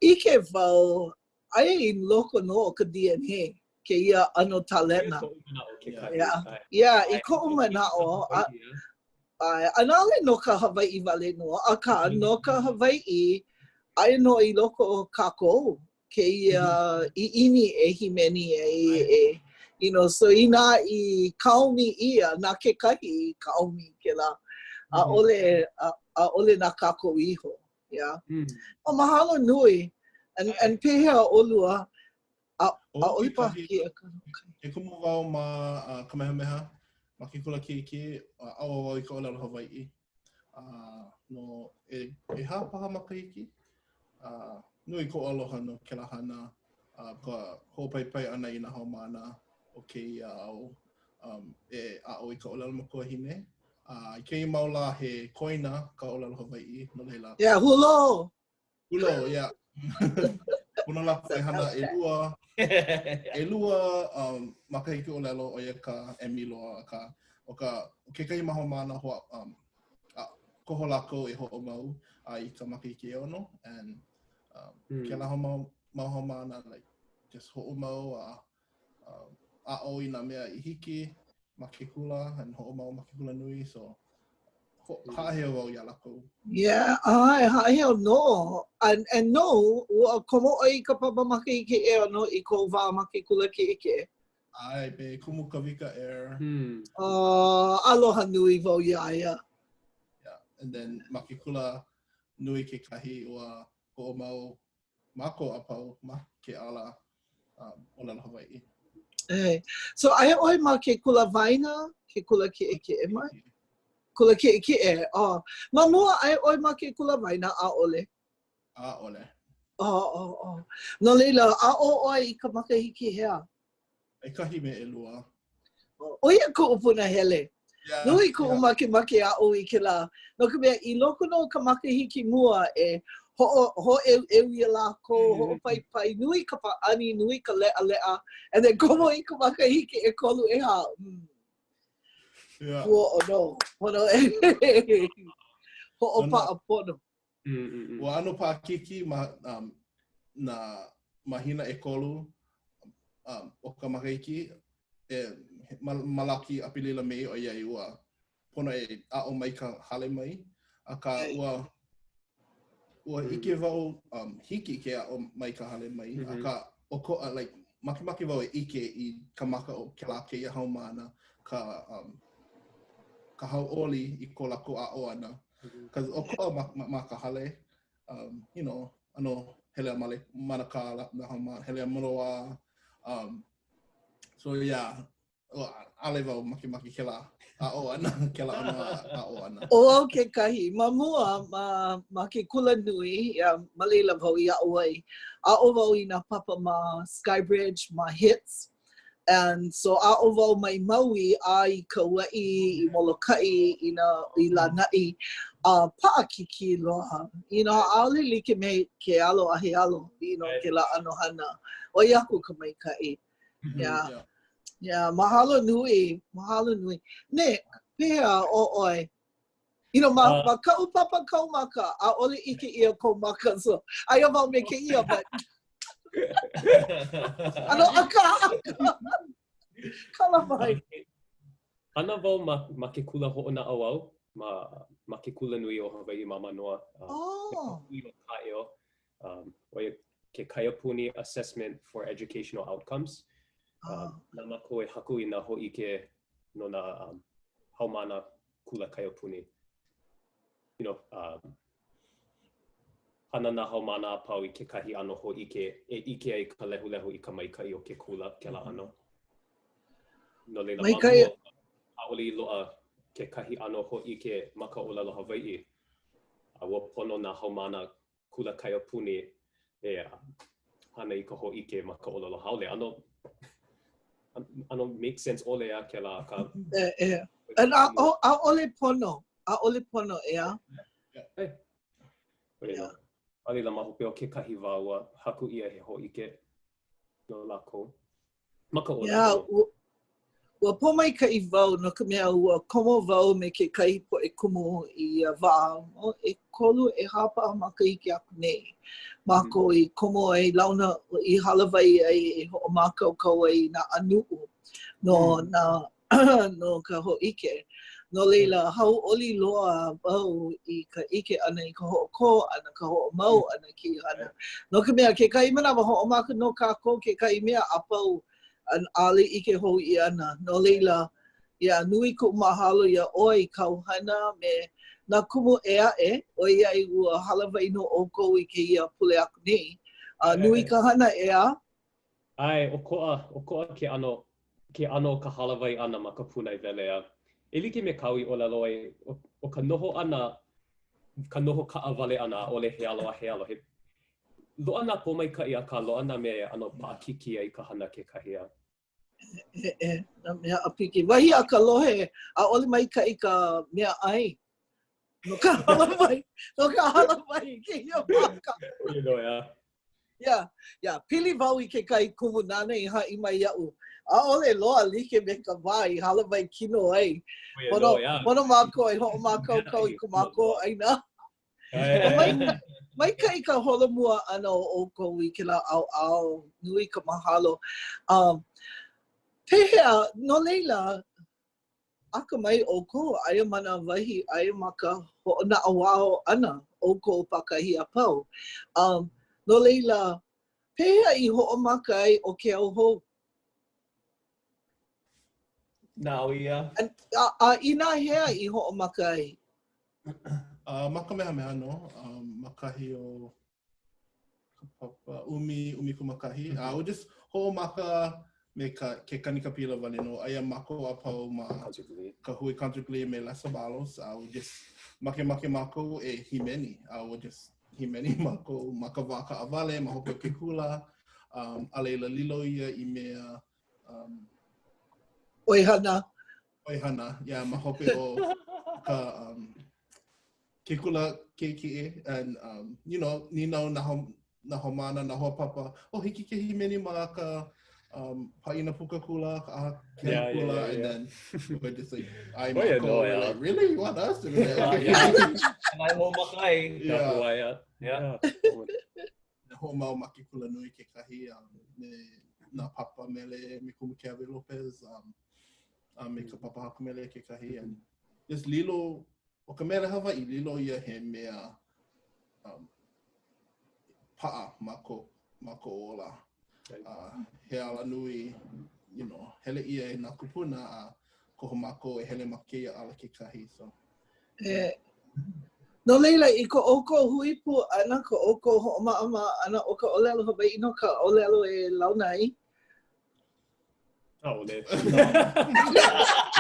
ʻike wau, aia i loko nō o ka DNA kēia ʻano talena. Yeah. Yeah, i koʻu manaʻo, a, a, a ʻaʻole no ka Hawaiʻi wale nō, akā mm-hmm. no ka Hawaiʻi, aia nō i loko o kākou kēia mm-hmm. ʻiʻini e hīmeni ai, e, you know, so inā i kaomi ʻia, na kekahi i kaomi kēlā, mm-hmm. ʻaʻole, ʻaʻole na kākou iho. Yeah. Mm. Oh, mahalo nui. And, and pehea ʻolua? A, ʻaʻole paha kēia He kumu wau ma uh, Kamehameha, ma ke kula kiʻekiʻe, uh, aʻo wau i ka ʻōlelo Hawaiʻi. Uh, no e, ʻehā paha makahiki. Uh, nui koʻu aloha no kēlā hana, uh, ka hoʻopaipai ʻana i nā haumāna o kēia au um, e aʻo i ka ʻōlelo makuahine. A i kēia mau lā, he koina ka ʻōlelo Hawaiʻi, no laila. Yeah, hulō! Hulō, yeah. Pono lākou e hana ʻelua, ʻelua um, makahiki ʻōlelo, ʻo ia ka emi loa, akā, ʻo ka, kekahi mau haumāna hoa, um, a, koho lākou e hoʻomau a i ka makahiki ʻeono, and um, mm. kēlā mau, mau haumāna, like, just hoʻomau a um, aʻo i nā mea i hiki ma ke kula and hoʻomau ma ke kula nui, so ho, mm. haʻaheo wau iā lākou. Yeah, ʻae, haʻaheo nō. And, and no, ua komo ʻoe i ka papa makahiki ʻeono i kou wā ma ke kula kiʻekiʻe. ʻAe, me Kumu Kawika Eyre. Hmm. Uh, aloha nui wau iā ia. Yeah, and then ma ke kula nui kekahi ua hoʻomau mākou a pau ma ke ala um, ʻōlelo Hawaiʻi. Hey. So aia ʻoe ma ke kula waena, ke kula kiʻekiʻe mai? Kula kiʻekiʻe, oh. Ma mua aia ʻoe ma ke kula waena, ʻaʻole? ʻAʻole. Oh, oh, oh. No laila, aʻo ʻoe i ka makahiki hea? ʻEkahi me ʻelua. ʻO ia koʻu punahele. Yeah, Nui koʻu yeah. makemake aʻo i kēlā. No ka mea, i loko nō o ka makahiki mua e hoʻo, hōʻeuʻeu iā lākou, mm -hmm. hoʻopaipai, nui ka pāʻani, nui ka leʻaleʻa, and then komo i ka makahiki ʻekolu ʻehā. Mm. Yeah. Kūoʻo nō. Pono e hoʻopaʻa pono. Mm, mm, mm. Ua ʻano paʻakikī ma um, nā mahina ʻekolu um, o ka makahiki e ma, Malaki, ʻApelila, Mei ʻoiai ua pono e aʻo mai ka hale mai akā ua ua mm. ʻike wau um, hiki ke aʻo mai ka hale mai mm -hmm. akā ʻokoʻa like makemake wau e ʻike i ka maka o kēlā kēia haumāna ka um, ka hauʻoli i ko lākou aʻo ʻana mm-hmm. cause ʻokoʻa ma, ma, ma ka hale um, you know ʻano hele a male manakā nā haumāna hele a moloā um, so yeah ʻaʻole wau makemake kēlā aʻo ʻana, kēlā ʻano aʻo ʻana. ʻO au kekahi, ma mua, ma, ma ke kula nui, yeah, ma laila wau i aʻo ai. Aʻo wau i nā papa ma Skybridge, ma HITS. And so aʻo wau mai Maui a i Kauaʻi, i Molokaʻi, i nā, i Lānaʻi. A paʻakikī loa. You know, ʻaʻole like me ke alo a he alo, you know, kēlā ʻano hana. ʻOi aku ka maikaʻi. Mm-hmm. Yeah. Yeah. Yeah, mahalo nui, mahalo nui. Nick, pehea ʻo ʻoe? You know, ma, uh, ma kaʻu papa kaumaka, ʻaʻole ʻike ʻia kou maka, so aia wau me kēia, but... ʻAno, akā, akā, kala mai. Hana wau ma, ma ke kula hoʻonaʻauao, ma, ma ke kula nui o Hawaiʻi ma Manoa. Uh, oh. Kāʻeo. Um, ʻo ia ke Kaiapuni Assessment for Educational Outcomes. Uh, na mākou e haku i nā hōʻike no nā um, haumāna kula kaiapuni. You know, um, hana nā haumāna a pau i kekahi ʻano hōʻike e ʻike ai ka lehulehu i ka maikaʻi o ke kula, kēlā ʻano. No laila, ma mua, ʻaʻole i loaʻa kekahi ʻano hōʻike ma ka ʻōlelo Hawaiʻi. A ua pono nā haumāna kula kaiapuni e hana i ka hōʻike ma ka ʻōlelo haole. ʻAno, ʻano make sense ʻole a kēlā akā. E, e. And ʻaʻole pono, ʻaʻole pono, ʻeā? E. Yeah. A laila ma hope o kekahi wā ua haku ʻia he hōʻike no lākou. Ma ka ʻōlelo. Yeah, ua pōmaikaʻi wau no ka mea ua komo wau me kekahi poʻe kumu i ia wā, oh, ʻekolu, ʻehā paha makahiki aku nei. Mākou i komo ai, launa, i hālāwai ai e hoʻomākaukau ai i nā ʻanuʻu no mm. nā no ka hōʻike. No laila, hauʻoli loa wau i ka ʻike ʻana i ka hoʻokō ʻana, ka hoʻomau ʻana i kēia hana. No ka mea, kekahi manawa hoʻomaka nō kākou kekahi mea a pau ʻaʻole ʻike hou ʻia ana. No laila, yeah, nui kuʻu mahalo iā ʻoe i kāu hana me nā kumu ʻē aʻe, ʻoiai ua hālāwai nō ʻoukou i kēia pule aku nei. A nui ka hana, ʻeā? ʻAe, ʻokoʻa, ʻokoʻa ke ʻano, ke ʻano o ka hālāwai ʻana ma ka pūnaewele a e like me kāu i ʻōlelo ai, ʻo ka noho ʻana, ka noho kaʻawale ʻana, ʻaʻole he alo a he alo, he loaʻa nā pōmaikaʻi akā loaʻa nā mea e ʻano paʻakikī ai ka hana kekahi a. E, e, nā mea ʻāpiki. Wahi a ka lohe, ʻaʻole maikaʻi ka mea ʻai no ka hālāwai, no ka hālāwai i kēia pāka. You know, yeah. Yeah, yeah. Pili wau i kekahi kumu nāna i haʻi mai iaʻu. ʻAʻole loa like me ka wā i hālāwai kino ai. Pono, pono mākou e hoʻomākaukau i ko mākou ʻaina. Maikaʻi ka holomua ʻana o ʻoukou i kēlā ʻaoʻao, nui ka mahalo. Um, pehea, no laila, Akamai ʻoukou, aia ma nā wahi, aia ma ka hoʻonaʻauao ʻana ʻoukou pākahi a pau. Um, no laila, pehea i hoʻomaka ai ʻo Ke Ao Hou? Nāu ia. A, a, a inā hea i hoʻomaka ai? Uh, ma Kamehameha nō, um, ma kahi o ka papa ʻumi, ʻumikūmākahi. Mm -hmm. A uh, just hoʻomaka me ka, ke kanikapila wale nō. Aia mākou a pau ma ka hui Concert Glee me Les Abalos. A uh, just makemake mākou e hīmeni. A uh, just hīmeni mākou ma ka wā kaʻawale, ma hope o ke kula. Um, a laila lilo ia i mea um, ʻoihana. ʻOihana, yeah, ma hope o ka um, ke kula kiʻekiʻe and um, you know, nīnau nā, nā haumāna, nā hoa papa, oh, hiki ke hīmeni ma ka um, pāʻina puka kula, ka ʻaha kena yeah, kula, yeah, yeah, and then we're just like, ʻae oh, yeah, no, yeah. like, really? You want us? And we're like, okay. yeah. hoʻomaka Yeah. Yeah. Hoʻomau ma ke kula nui kekahi um, me nā papa mele, me Kumu Keawe Lopez, um, a me ka papa haku mele kekahi. And just lilo, ʻo ka mele Hawaiʻi, lilo ia he mea um, paʻa ma ko, ma koʻu ola. Uh, he alanui, you know, hele ʻia e nā kūpuna a koho mākou e hele ma kēia ala kekahi. So. E, no laila, i ko ʻoukou hui pū ʻana, ko ʻoukou hoʻomaʻamaʻa ʻana, ʻo ka ʻōlelo Hawaiʻi nō ka ʻōlelo e launa ai? ʻAʻole.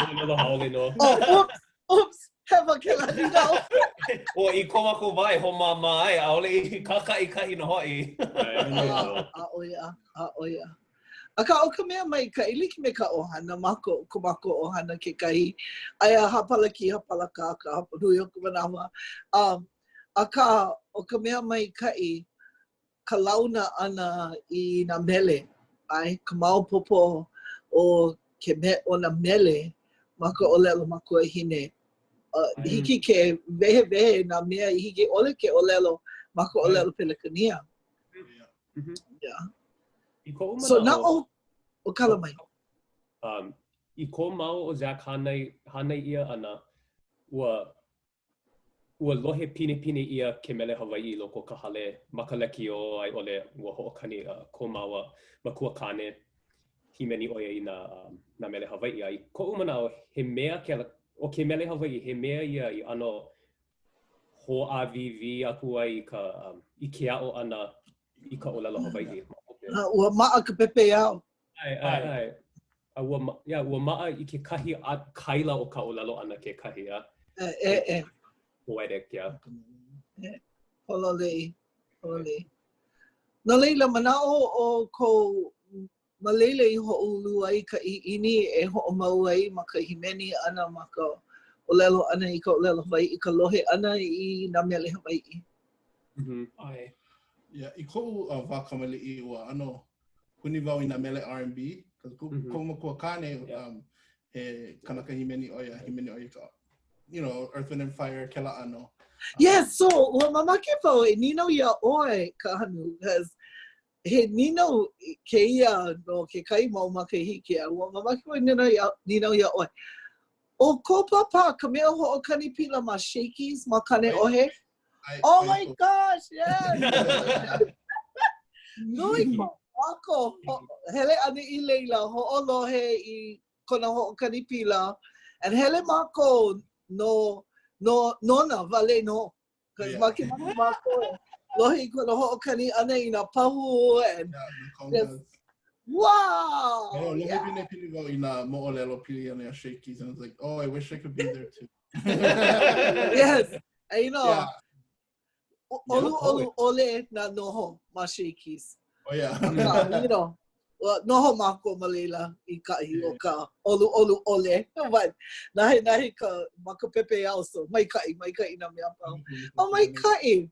ʻŌlelo haole nō. Oh, oops, oops, hewa kēlā nīnau. Ua i ko mākou wā e hoʻomaʻamaʻa ai, ʻaʻole i kākaʻikahi nō hoʻi. A, ʻo ia, a, ʻo ia. Akā, ʻo ka mea maikaʻi, like me ka ʻohana, mākou, ko mākou ʻohana kekahi, aia hāpalakī, hāpalakā ka hapanui o ka manawa. Um, akā, ʻo ka mea maikaʻi, ka launa ʻana i nā mele, ʻae, ka maopopo o ke me, o nā mele ma ka ʻōlelo makuahine. Uh, hiki ke wehewehe nā mea i hiki ʻole ke ʻōlelo ma ka ʻōlelo Pelekania. Mm -hmm. Yeah. I koʻu manaʻo... So, na o, o kala mai. Um, i ko māua ʻo Zach hānai, hānai ʻia ʻana, ua Ua lohe pinepine ʻia ke mele Hawaiʻi i loko o ka hale ma ka lekiō a i ʻole ua hoʻokani ko māua makua kāne hīmeni ʻo ia i nā, nā mele Hawaiʻi. A i koʻu manaʻo, he mea kēlā, ʻo ke mele Hawaiʻi, he mea ia i ʻano hōʻāwīwī aku ai i ka, i ke aʻo ʻana i ka ʻōlelo Hawaiʻi ma hope. Ua maʻa ka pepeiao. ʻAe, ʻae, ʻae. A ua, yeah, ua maʻa i kekahi a, kaila o ka ʻōlelo ʻana kekahi, a. E, e, e. Poetic, yeah. E, pololei, pololei. No laila, manaʻo ʻoukou ma laila i hoʻoulu ai ka ʻiʻini e hoʻomau ai ma ka hīmeni ʻana, ma ka ʻōlelo ʻana i ka ʻōlelo Hawaiʻi, ka lohe ʻana i nā mele Hawaiʻi. Mm -hmm. ʻAe. Yeah, i koʻu uh, wā kamaliʻi ua ʻano puni wau i nā mele R&B, cause mm -hmm. koʻu makua kāne, yeah. um, he kanaka hīmeni ʻo ia, hīmeni ʻo ia ka, you know, Earth, Wind and Fire, kēlā ʻano. Yes, so ua mamake wau e nīnau iā ʻoe, Kahanu, because he nīnau kēia no kekahi mau makahiki, a ua mamake wau e nīnau iā, nīnau iā ʻoe. ʻO kō pāpā ka mea hoʻokani pila ma Shakey's ma Kaneʻohe? I, oh I my gosh, yes! Nui ko mākou hele ʻana i laila, hoʻolohe i kona hoʻokani pila, and hele mākou no, no, nona wale nō. Cause yeah. makemake mākou e lohe i kona hoʻokani ʻana i nā pahu and yeah, just, wow! Oh, lohe yeah. pinepine wau i nā moʻolelo pili ana iā Shakey's, and I was like, oh, I wish I could be there too. yes. And you know, Yeah. ʻoluʻolu ʻole nā noho ma Shakey's. Oh, yeah. Akā, you know, well, noho mākou ma laila i kahi o ka ʻoluʻolu ʻole. But nahenahe ka ma ka pepeiao, so maikaʻi, maikaʻi nā mea a pau. Oh, maikaʻi.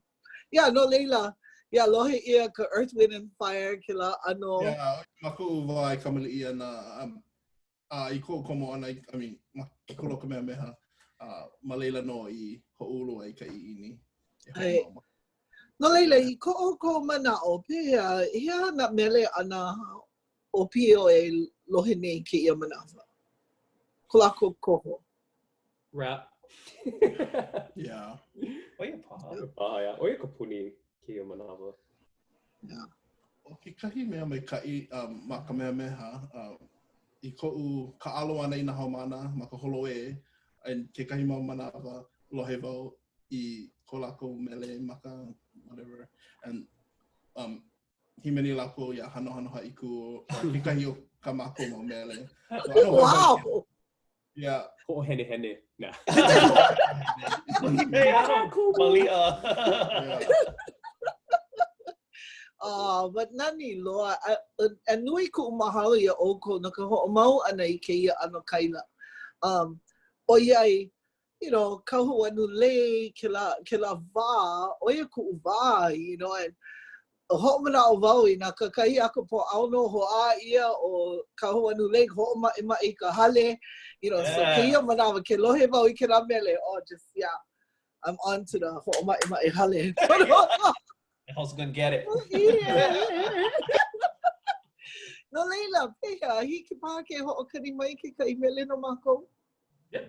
Yeah, no laila, yeah, lohe ʻia ka Earth, Wind and Fire, kēlā ʻano. Yeah, ma koʻu wā e kamaliʻi ana, um, a i koʻu komo ʻana, I mean, ma ke kula o Kamehameha, uh, ma laila nō i hoʻoulu ai ka ʻiʻini. E No laila, i ko ʻoukou manaʻo, pehea, he aha nā mele a nā ʻōpio e lohe nei i kēia manawa? Ko lākou koho. Rap. yeah. ʻO ia paha. Ah, yeah. ʻO ia ka puni kēia manawa. Yeah. ʻO kekahi mea maikaʻi um, ma Kamehameha, uh, i koʻu kāʻalo ʻana i nā haumāna ma ka holoē, and kekahi mau manawa lohe wau i ko lākou mele ma ka whatever, and um, hīmeni lākou iā Hanohano Haʻikū, kekahi o kā mākou mau mele. So, wow! Yeah. Hoʻohenehene. Nah. Maliʻa. Oh, but nani loa. A, a nui kuʻu mahalo iā ʻoukou no ka hoʻomau ʻana i kēia ʻano kaila. Um, ʻoiai, you know, Kauholanulei, kēlā, kēlā wā, ʻo ia kuʻu wā, you know, and. Hoʻomanaʻo wau i nā kakahiaka Pōʻaono hoʻā ʻia ʻo Kahuanu Lake, hoʻomaʻemaʻe i ka hale, you know, so kēia manawa ke lohe wau i kēlā mele, oh, just, yeah, I'm on to the hoʻomaʻemaʻe hale. The house gonna get it. No laila, pehea, hiki paha ke hoʻokani mai kekahi mele no mākou? Yeah.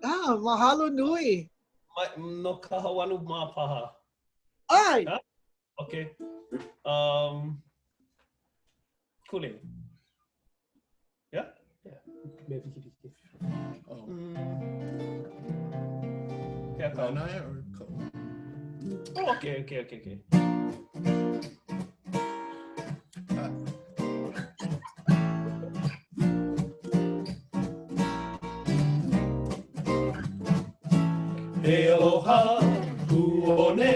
Ah, mahalo nui. Ma, no Kahauanu mā paha. ʻAe. Huh? Okay. Um, Kule. Yeah? Yeah. Mea wikiwiki. Oh. Mm. Yeah, Lanai or Ko? Oh, okay, okay, okay, okay. Ah. He aloha kūone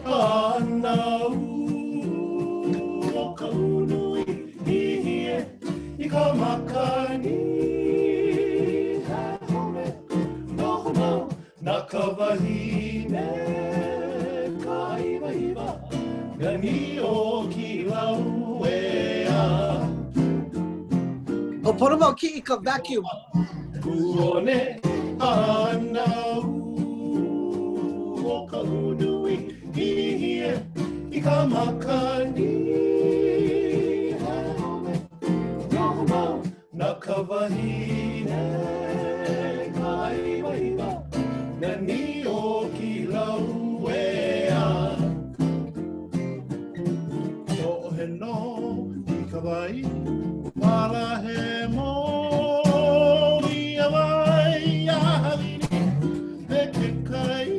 ānau o ka nui hihie i ka makani He home noho mau na ka wahine Kahiwahiwa nani o Kilauea O pono wau kiʻi ka vacuum. Kūone ānau o ka nui hihie i ka makani He home noho mau na ka wahine Kahiwahiwa nani o Kilauea Lohe nō i ka wai, palahemo ia wai a halini me ke kai.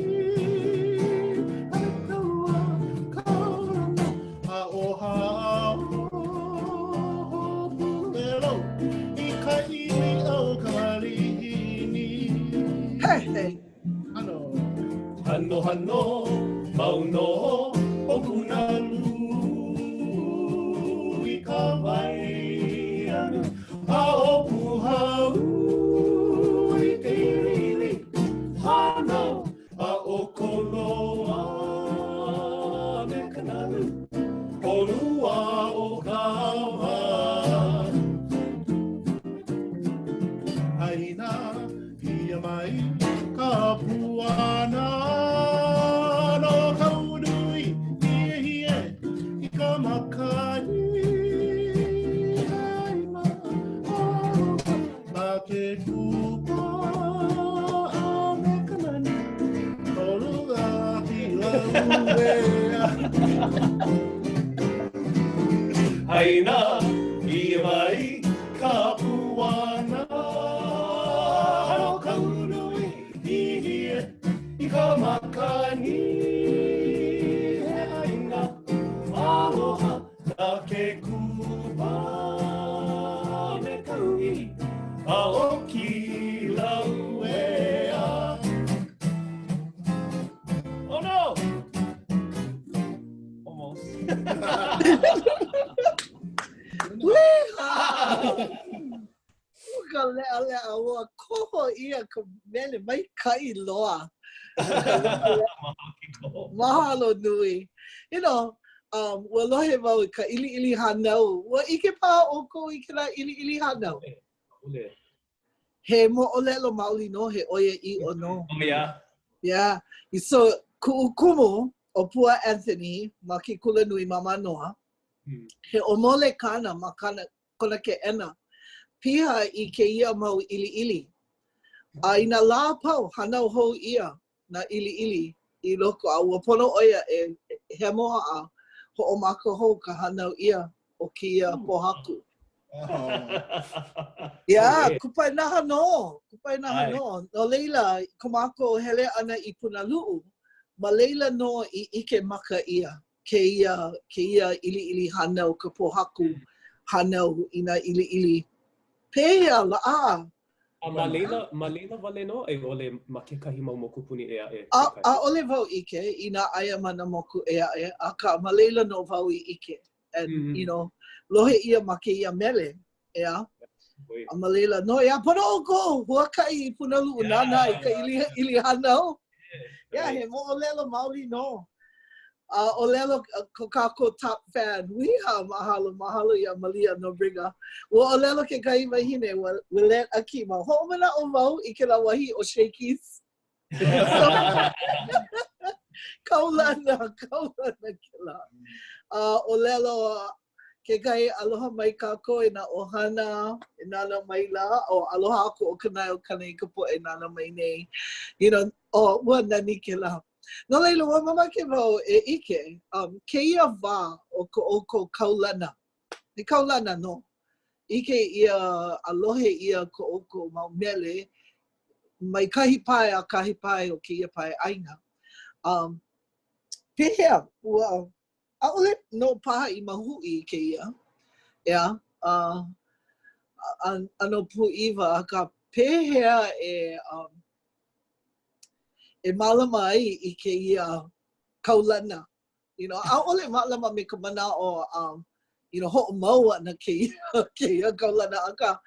A ka ua kaulana a ʻo Hāʻaopulelo i ka ʻili o ka malihini. Hey, hey. Hano. Hanohano, mau nō ʻo Punalū i ka wai anu a ʻo Pūhau i ke ʻiliʻili hano a ʻo Koloa me ka nalu ʻolua o ka wā. ʻĀina ʻia mai ka puana no ka nui hiehie i ka makani ʻāina aloha na ke kupa a me ka nani ʻolua Kilauea. Haina ʻia mai ka puana no ka nui hihie i ka makani He ʻāina aloha na ke kupa me ka uʻi a ʻo Kilauea. Oh no! Almost. Ua ka leʻaleʻa, ua koho ʻia ka mele maikaʻi loa. Mahalo nui. You know, um, ua lohe wau i ka ʻiliʻili hānau. Ua ʻike paha ʻoukou i kēlā ʻiliʻili hānau? ʻAʻole. He moʻolelo maoli nō, he ʻoiaʻiʻo nō. Oh, yeah. Yeah. So, kuʻu kumu ʻo Pua Anthony ma ke kulanui ma Mānoa, hmm. he ʻōmole kāna ma kana, kona keʻena, piha i kēia mau ʻiliʻili. A i nā lā a pau, hānau hou ʻia nā ʻiliʻili i loko, a ua pono ʻo ia e hemo a hoʻomaka hou ka hānau ʻia o kēia hmm. pōhaku. Yeah, kupaianaha nō, kupaianaha nō. No laila, ko mākou hele ʻana i Punaluʻu, ma laila nō i ʻike maka ʻia kēia, kēia ʻiliʻili hānau, ka pōhaku hānau i nā ʻiliʻili. Pehea lā? A ma laila, ma laila wale nō a i ʻole ma kekahi mau mokupuni ʻē aʻe? A, ʻaʻole wau ʻike inā aia ma nā moku ʻē aʻe, akā ma laila nō wau i ʻike. And, mm -hmm. you know, lohe ʻia ma kēia mele, ʻeā? A ma laila nō, ʻeā, pono ʻoukou, huakaʻi i Punaluʻu yeah. nānā i ka ʻili, ʻili hānau. Yeah, he moʻolelo maoli nō. A ʻōlelo ko kākou top fan, Uiha, mahalo, mahalo iā Malia Nobriga. Ua ʻōlelo kekahi wahine, ua Willette Akima, hoʻomanaʻo wau i kēlā wahi ʻo Shakey's. Kaulana, kaulana kēlā. A ʻōlelo kekahi aloha mai kākou e nā ʻohana e nānā maila, o aloha aku ʻo Kanaeokana i ka poʻe nānā mai nei. You know, oh, ua nani kēlā. No laila, ua mamake wau e ʻike, um, kēia wā o ko ʻoukou kaulana, he kaulana nō. ʻIke ʻia a lohe ʻia ko ʻoukou mau mele mai kahi pae a kahi pae o kēia pae ʻāina. Um, pehea, ua, ʻaʻole nō paha i mahuʻi kēia, ʻeā, uh, ʻano pūʻiwa, akā pehea e, um, e mālama ai i kēia kaulana You know, ʻaʻole mālama me ka manaʻo, um, you know, hoʻomau ʻana kēia, kēia kaulana, akā,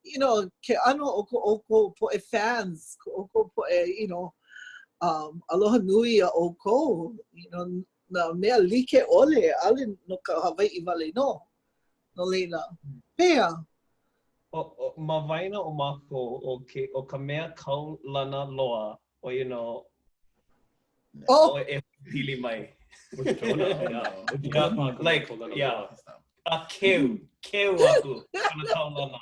you know, ke ʻano o ko ʻoukou poʻe fans, ko ʻoukou poʻe, you know, um, aloha nui iā ʻoukou, you know, nā mea like ʻole, ʻaʻole no ka Hawaiʻi wale nō. No laila, pehea? O, o, ma waena o mākou, ʻo ke, ʻo ka mea kaulana loa, ʻo ia nō Oh! E pili mai. Yeah, like, yeah. A keu, keu aku kona kaulana.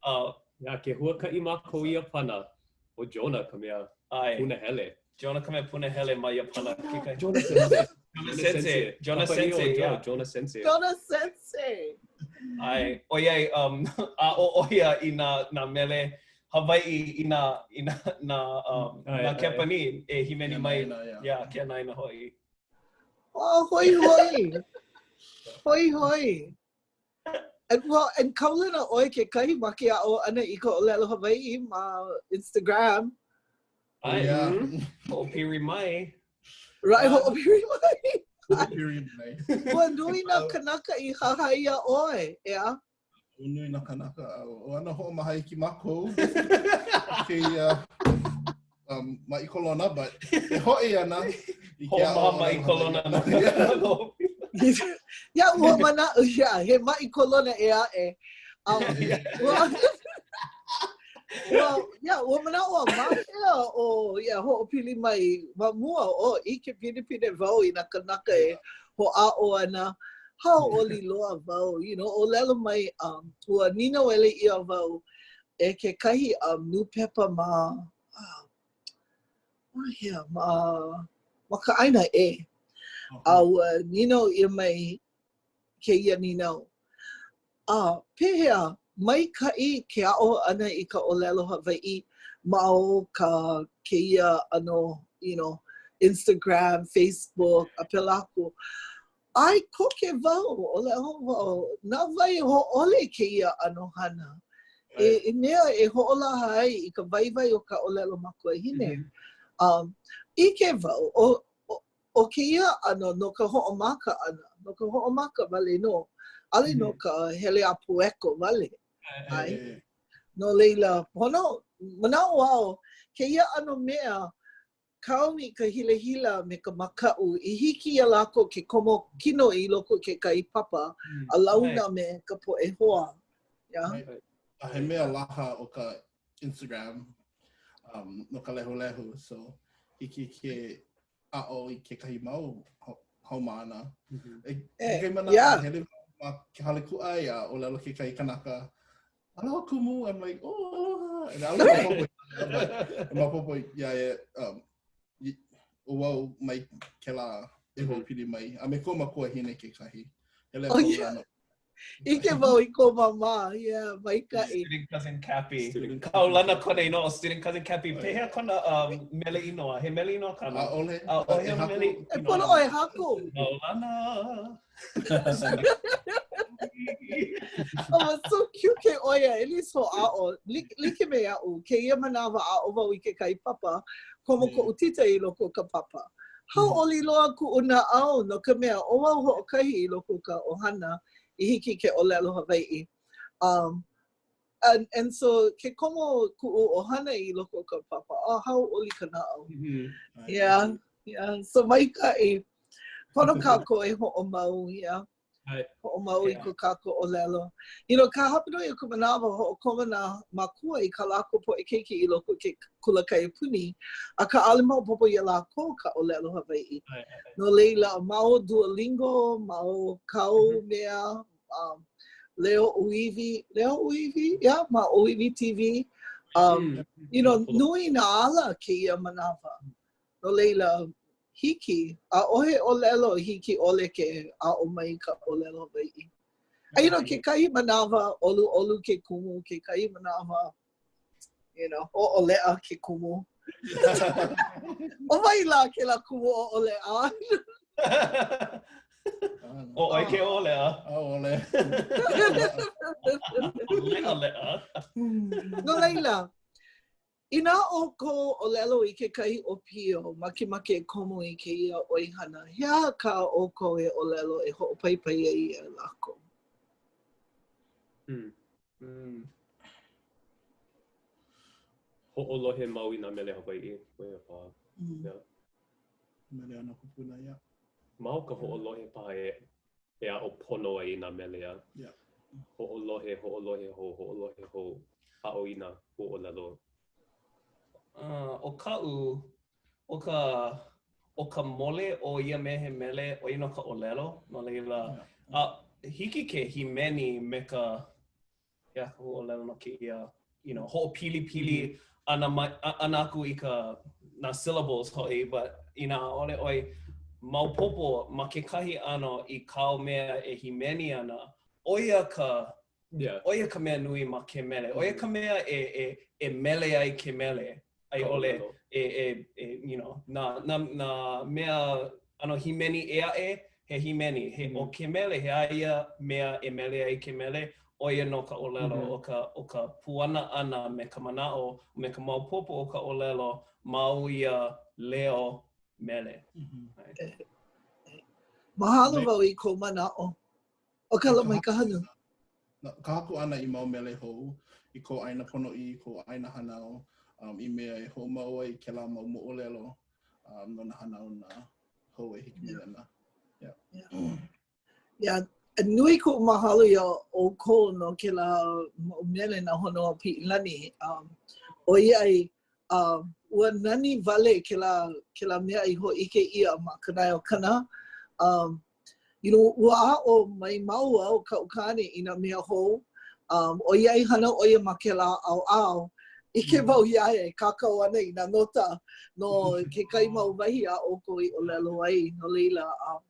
Uh, yeah, ke huakaʻi mākou i Iāpana, ʻo Jonah ka mea punahele. Jonah ka mea punahele ma Iāpana. Jonah, Jonah sensei. Jonah sensei. Jonah sensei, yeah. Jonah sensei. Jonah sensei. ʻAe, ʻoiai, um, aʻo ʻo ia i nā, nā mele Hawaiʻi i nā, i nā, nā, um, nā Kepanī e hīmeni mai, yeah, keanaina hoʻi. Oh, hoihoi. Hoihoi. And, well, and kaulana ʻoe kekahi ma ke aʻo ʻana i ka ʻōlelo Hawaiʻi ma Instagram. ʻAe, yeah. Hoʻopili mai. Right, hoʻopili mai. Hoʻopili mai. Ua nui nā kanaka i hahai iā ʻoe, ʻeā? Ua nui nā kanaka a ua ʻano hoʻomaha iki mākou kēia um, maʻi kolona, but e hoʻi ana i ke aʻo. Hoʻomaha maʻi kolona. Yeah, ua manaʻo, yeah, he maʻi kolona ʻē aʻe. Um, ua, ua, yeah, ua manaʻo au, ma hea ʻo, yeah, hoʻopili mai, ma mua, oh, ʻike pinepine wau i nā kanaka e hoʻāʻo ana, hauʻoli loa wau, you know, ʻōlelo mai, um, ua nīnauele ʻia wau e kekahi um, nūpepa ma, uh, ma hea, ma, ma ka ʻāina ʻē. A ua nīnau ʻia mai kēia nīnau. A pehea, maikaʻi ke aʻo ʻana i ka ʻōlelo Hawaiʻi ma o ka kēia ʻano, you know, Instagram, Facebook, a pēlā aku. ʻAe koke wau, ʻōlelo wau, na wai e hōʻole kēia ʻano hana? E, i mea e hoʻolaha ai i ka waiwai o ka ʻōlelo makuahine. Mm -hmm. um, ʻike wau, ʻo, ʻo kēia ʻano no ka hoʻomaka ʻana, no ka hoʻomaka wale nō, ʻaʻole no ka hele a pueko wale. ʻAe. No laila, pono, manaʻo au, kēia ʻano mea, kaomi ka hilahila me ka makaʻu i hiki iā lākou ke komo kino i loko o kekahi papa a launa me ka poʻe hoa. Yeah. A he mea laha ʻo ka Instagram um, no ka lehulehu, so hiki ke aʻo i kekahi mau haumāna. Mm -hmm. E, kekahi manawa, yeah. hele ma ke hale kūʻai a ʻōlelo kekahi kanaka, aloha kumu, I'm like, oh, aloha. And ʻaʻole maopopo, maopopo iā ia, um, ʻo wau mai kēlā e mm-hmm. hoʻopili mai, a me koʻu makuahine kekahi. Hele oh, yeah. ʻIke wau i kō māmā, yeah, maikaʻi. Student cousin Cappy. Student Kaulana kona inoa, student cousin Cappy. Pehea kona um, mele inoa? He mele inoa kāna? ʻAʻole. ʻAʻohe e mele inoa. E pono ʻoe haku. Kaulana. oh, it's so cute ke ʻo ia, at least hoʻāʻo. Like, like me aʻu, kēia manawa aʻo wau i kekahi papa, komo koʻu tita i loko o ka papa. Hauʻoli loa kuʻu naʻau no ka mea, ʻo wau hoʻokahi i loko o ka ʻohana i hiki ke ʻōlelo Hawaiʻi. Um, and, and so, ke komo kuʻu ʻohana i loko o ka papa, oh, hauʻoli ka naʻau. Mm -hmm. Yeah, yeah. So, maikaʻi. Pono kākou e hoʻomau, yeah. Hoʻomau i ko kākou ʻōlelo. You know, ka hapanui o ka manawa, hoʻokomo nā mākua i kā lākou poʻe keiki i loko o ke kula kaiapuni, akā ʻaʻole maopopo iā lākou ka ʻōlelo Hawaiʻi. No laila, ma o Duolingo, ma o kāu mm-hmm. mea, um, Leo ʻŌiwi, Leo ʻŌiwi, yeah, ma ʻŌiwi TV. Um, mm. You know, nui nā ala kēia manawa. No laila, hiki, ʻaʻohe ʻōlelo hiki ʻole ke aʻo mai ka ʻōlelo Hawaiʻi. A you know, kekahi manawa, ʻoluʻolu ke kumu, kekahi manawa, you know, ʻoʻoleʻa ke kumu. ʻO wai lā kēlā kumu ʻoʻoleʻa? ʻO ʻoe ke ʻoʻoleʻa. ʻAʻole. Leʻaleʻa. No laila, Inā ʻoukou ʻōlelo i kekahi ʻōpio makemake e komo i kēia ʻoihana, he aha kā ʻoukou e ʻōlelo e hoʻopaipai ai iā lākou? Mm. Mm. Hoʻolohe mau i nā mele Hawaiʻi, ʻo ia paha. Mm. Yeah. Mele a nā kūpuna, yeah. Ma o ka hoʻolohe paha e e aʻo pono ai i nā mele a. Yeah. Hoʻolohe, hoʻolohe hou, hoʻolohe hou, aʻo i nā huaʻōlelo. Uh, ʻo kaʻu, ʻo ka, ʻo ka mole o ia mea he mele, ʻo ia nō ka ʻōlelo, no laila, yeah. a hiki ke hīmeni me ka, he aha ka huaʻōlelo no kēia, you know, hoʻopilipili ʻana mai, ʻana aku i ka, nā syllables hoʻi, but inā ʻaʻole ʻoe maopopo ma kekahi ʻano i kāu mea e hīmeni ana, ʻo ia ka, yeah. ʻo ia ka mea nui ma ke mele. ʻO ia ka mea e, e, e mele ai ke mele. A i ʻole e, e, e, you know, nā, nā, nā mea ʻano hīmeni ʻē aʻe, he hīmeni. He, ʻo ke mele, he aha ia mea e mele ai ke mele, ʻo ia nō ka ʻōlelo, ʻo ka, ʻo ka puana ʻana me ka manaʻo, me ka maopopo o ka ʻōlelo ma o ia leo mele. Mahalo wau i kou manaʻo. ʻO Kala Maikahanu. Ka haku ʻana i mau mele hou i kou ʻāina ponoʻī, i kou ʻāina hānau, um, i mea e hoʻomau ai kēlā mau moʻolelo um, no nā hanauna hou e hiki mai ana. Yeah. Yeah. Yeah. Nui koʻu mahalo iā ʻoukou no kēlā mau mele na Honoapiʻilani. Um, ʻoiai, um, ua nani wale kēlā, kēlā mea i hōʻike ʻia ma Kanaeokana. Um, you know, ua aʻo mai māua ʻo kaʻu kāne i nā mea hou, um, ʻoiai hana ʻo ia ma kēlā ʻaoʻao, ʻike mm. wau iā ia e kākau ana i nā nota no kekahi mau wahi a ʻoukou i ʻōlelo ai, no laila, um,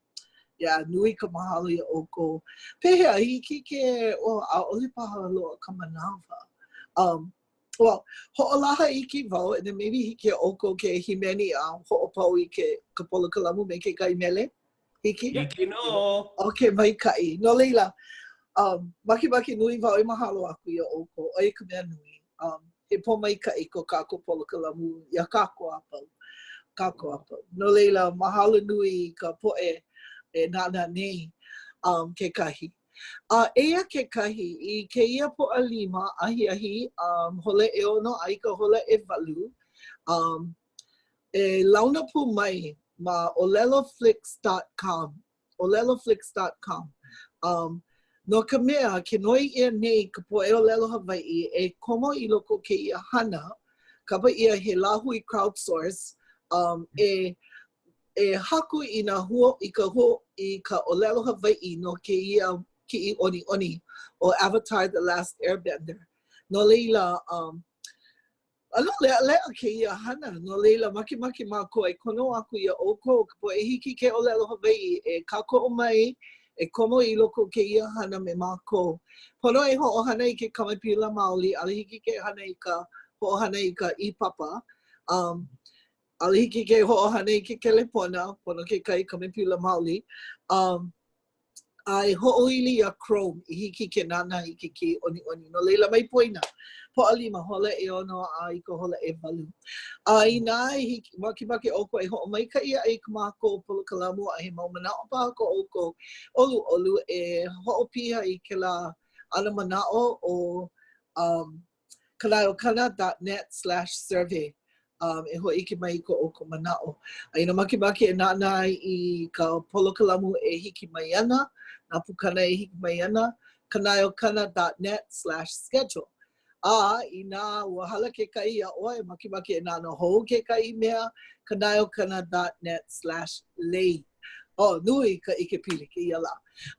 yeah, nui ka mahalo iā ʻoukou. Pehea, hiki ke, oh, ʻaʻole paha loaʻa ka manawa. Um, well, hoʻolaha iki wau, and then maybe hiki iā ʻoukou ke hīmeni a hoʻopau i ke ka polokalamu me kekahi mele. Hiki? Hiki nō. Ok, maikaʻi. No laila, um, makemake nui wau e mahalo aku iā ʻoukou, ʻo ia ka mea nui. Um, he pōmaikaʻi ko kākou polokalamu iā kākou a pau. Kākou a pau. No laila, mahalo nui i ka poʻe e nānā nei um, kekahi. A eia kekahi, i kēia Pōʻalima ahiahi, um, hola ʻeono a i ka hola ʻewalu, um, E launa pū mai ma oleloflix dot com, oleloflix dot com. Um, no ka mea, ke noi ʻia nei ka poʻe ʻōlelo Hawaiʻi e komo i loko o kēia hana, kapa ʻia he lāhui crowdsource, um, e e haku i nā hua i ka hua i ka ʻōlelo Hawaiʻi no kēia kiʻi ʻoniʻoni ʻo Avatar The Last Airbender. No laila, um, ʻAno leʻaleʻa kēia hana, no laila makemake mākou e kono aku iā ʻoukou, ka poʻe hiki ke ʻōlelo Hawaiʻi, e kākoʻo mai, e komo i loko o kēia hana me mākou. Pono e hoʻohana i ke kamepila maoli, ʻaʻole hiki ke hana i ka hoʻohana i ka ʻīpapa. Um, ʻaʻole hiki ke hoʻohana i ke kelepona, pono kekahi kamepila maoli. Um, a e hoʻoili iā Chrome i hiki ke nānā i ke kiʻi ʻoniʻoni. No laila, mai poina, Pōʻalima, hola ʻeono a i ka hola ʻewalu. A inā e hiki, makemake ʻoukou e hoʻomaikaʻi aʻe i kā mākou polokalamu a he mau manaʻo paha ko ʻoukou, ʻoluʻolu e hoʻopiha i kēlā ana manaʻo ʻo um, kanaeokana dot net slash survey. Um, e hōʻike mai i ko ʻoukou manaʻo. A inā makemake e nānā i ka polokalamu e hiki mai ana, nā pukana e hiki mai ana, kanaeokana.net slash schedule. A inā ua hala kekahi iā ʻoe, makemake e nānā hou kekahi mea, kanaeokana dot net slash lei. Oh, nui ka ʻikepili kēia lā.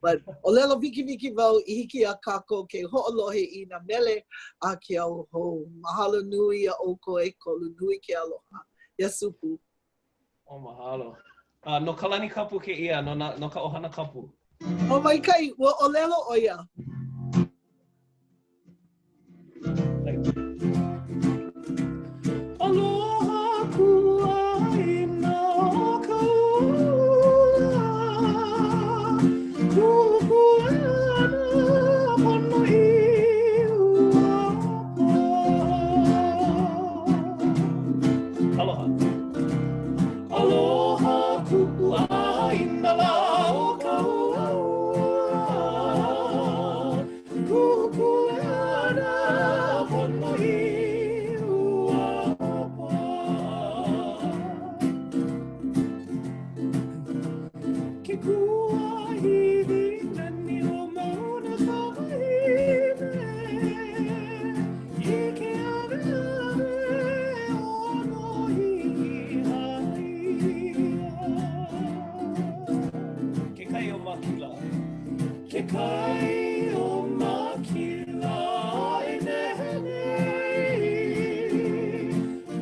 But ʻōlelo wikiwiki wau i hiki iā kākou ke hoʻolohe i nā mele a ke au hou. Mahalo nui iā ʻoukou ʻekolu, nui ke aloha. Iā Supu. Oh, mahalo. Uh, no Kalani Kapu kēia, no, na, no ka ʻohana Kapu. Oh, maikaʻi, ua ʻōlelo ʻo ia. Aloha kuaʻāina o Kaʻū Kukuleana ponoʻī ua Aloha. Aloha kuaʻāina lā o Kaʻū Kukuleana ponoʻī ua paʻa. Ke kuahiwi nani o Mauna Kawahine I ke aweawe ono i Ke kai o Makila. Ke kai o Makila e nehe nei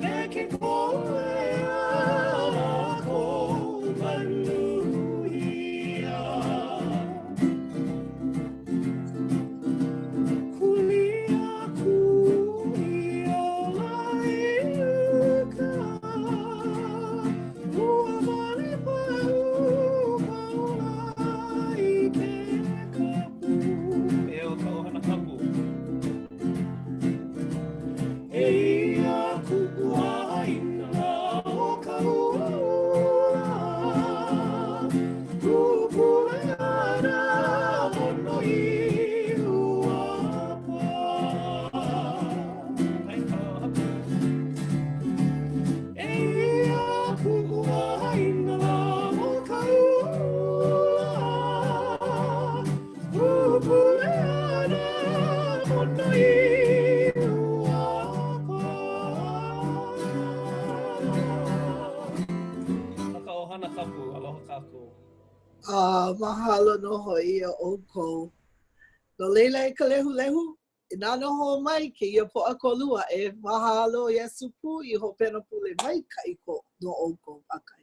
Me ke kolea lako maluhia Kūlia ku i ola i uka Ua wale pau ka ola i ke kapu. E o ka ʻohana kapu. Eia kuʻu ʻāina o Kaʻū Kukuleana ponoʻī ua paʻa. Eia kuʻu ʻāina o Kaʻū Kukuleana ponoʻī ua paʻa. Na ka ʻohana kapu, aloha kākou. A mahalo nō hoʻi iā ʻoukou. No laila e ka lehulehu, E nānā hou mai kēia Pōʻakolu aʻe, mahalo iā Supu i hopena pule maikaʻi no ʻoukou. Pākahi.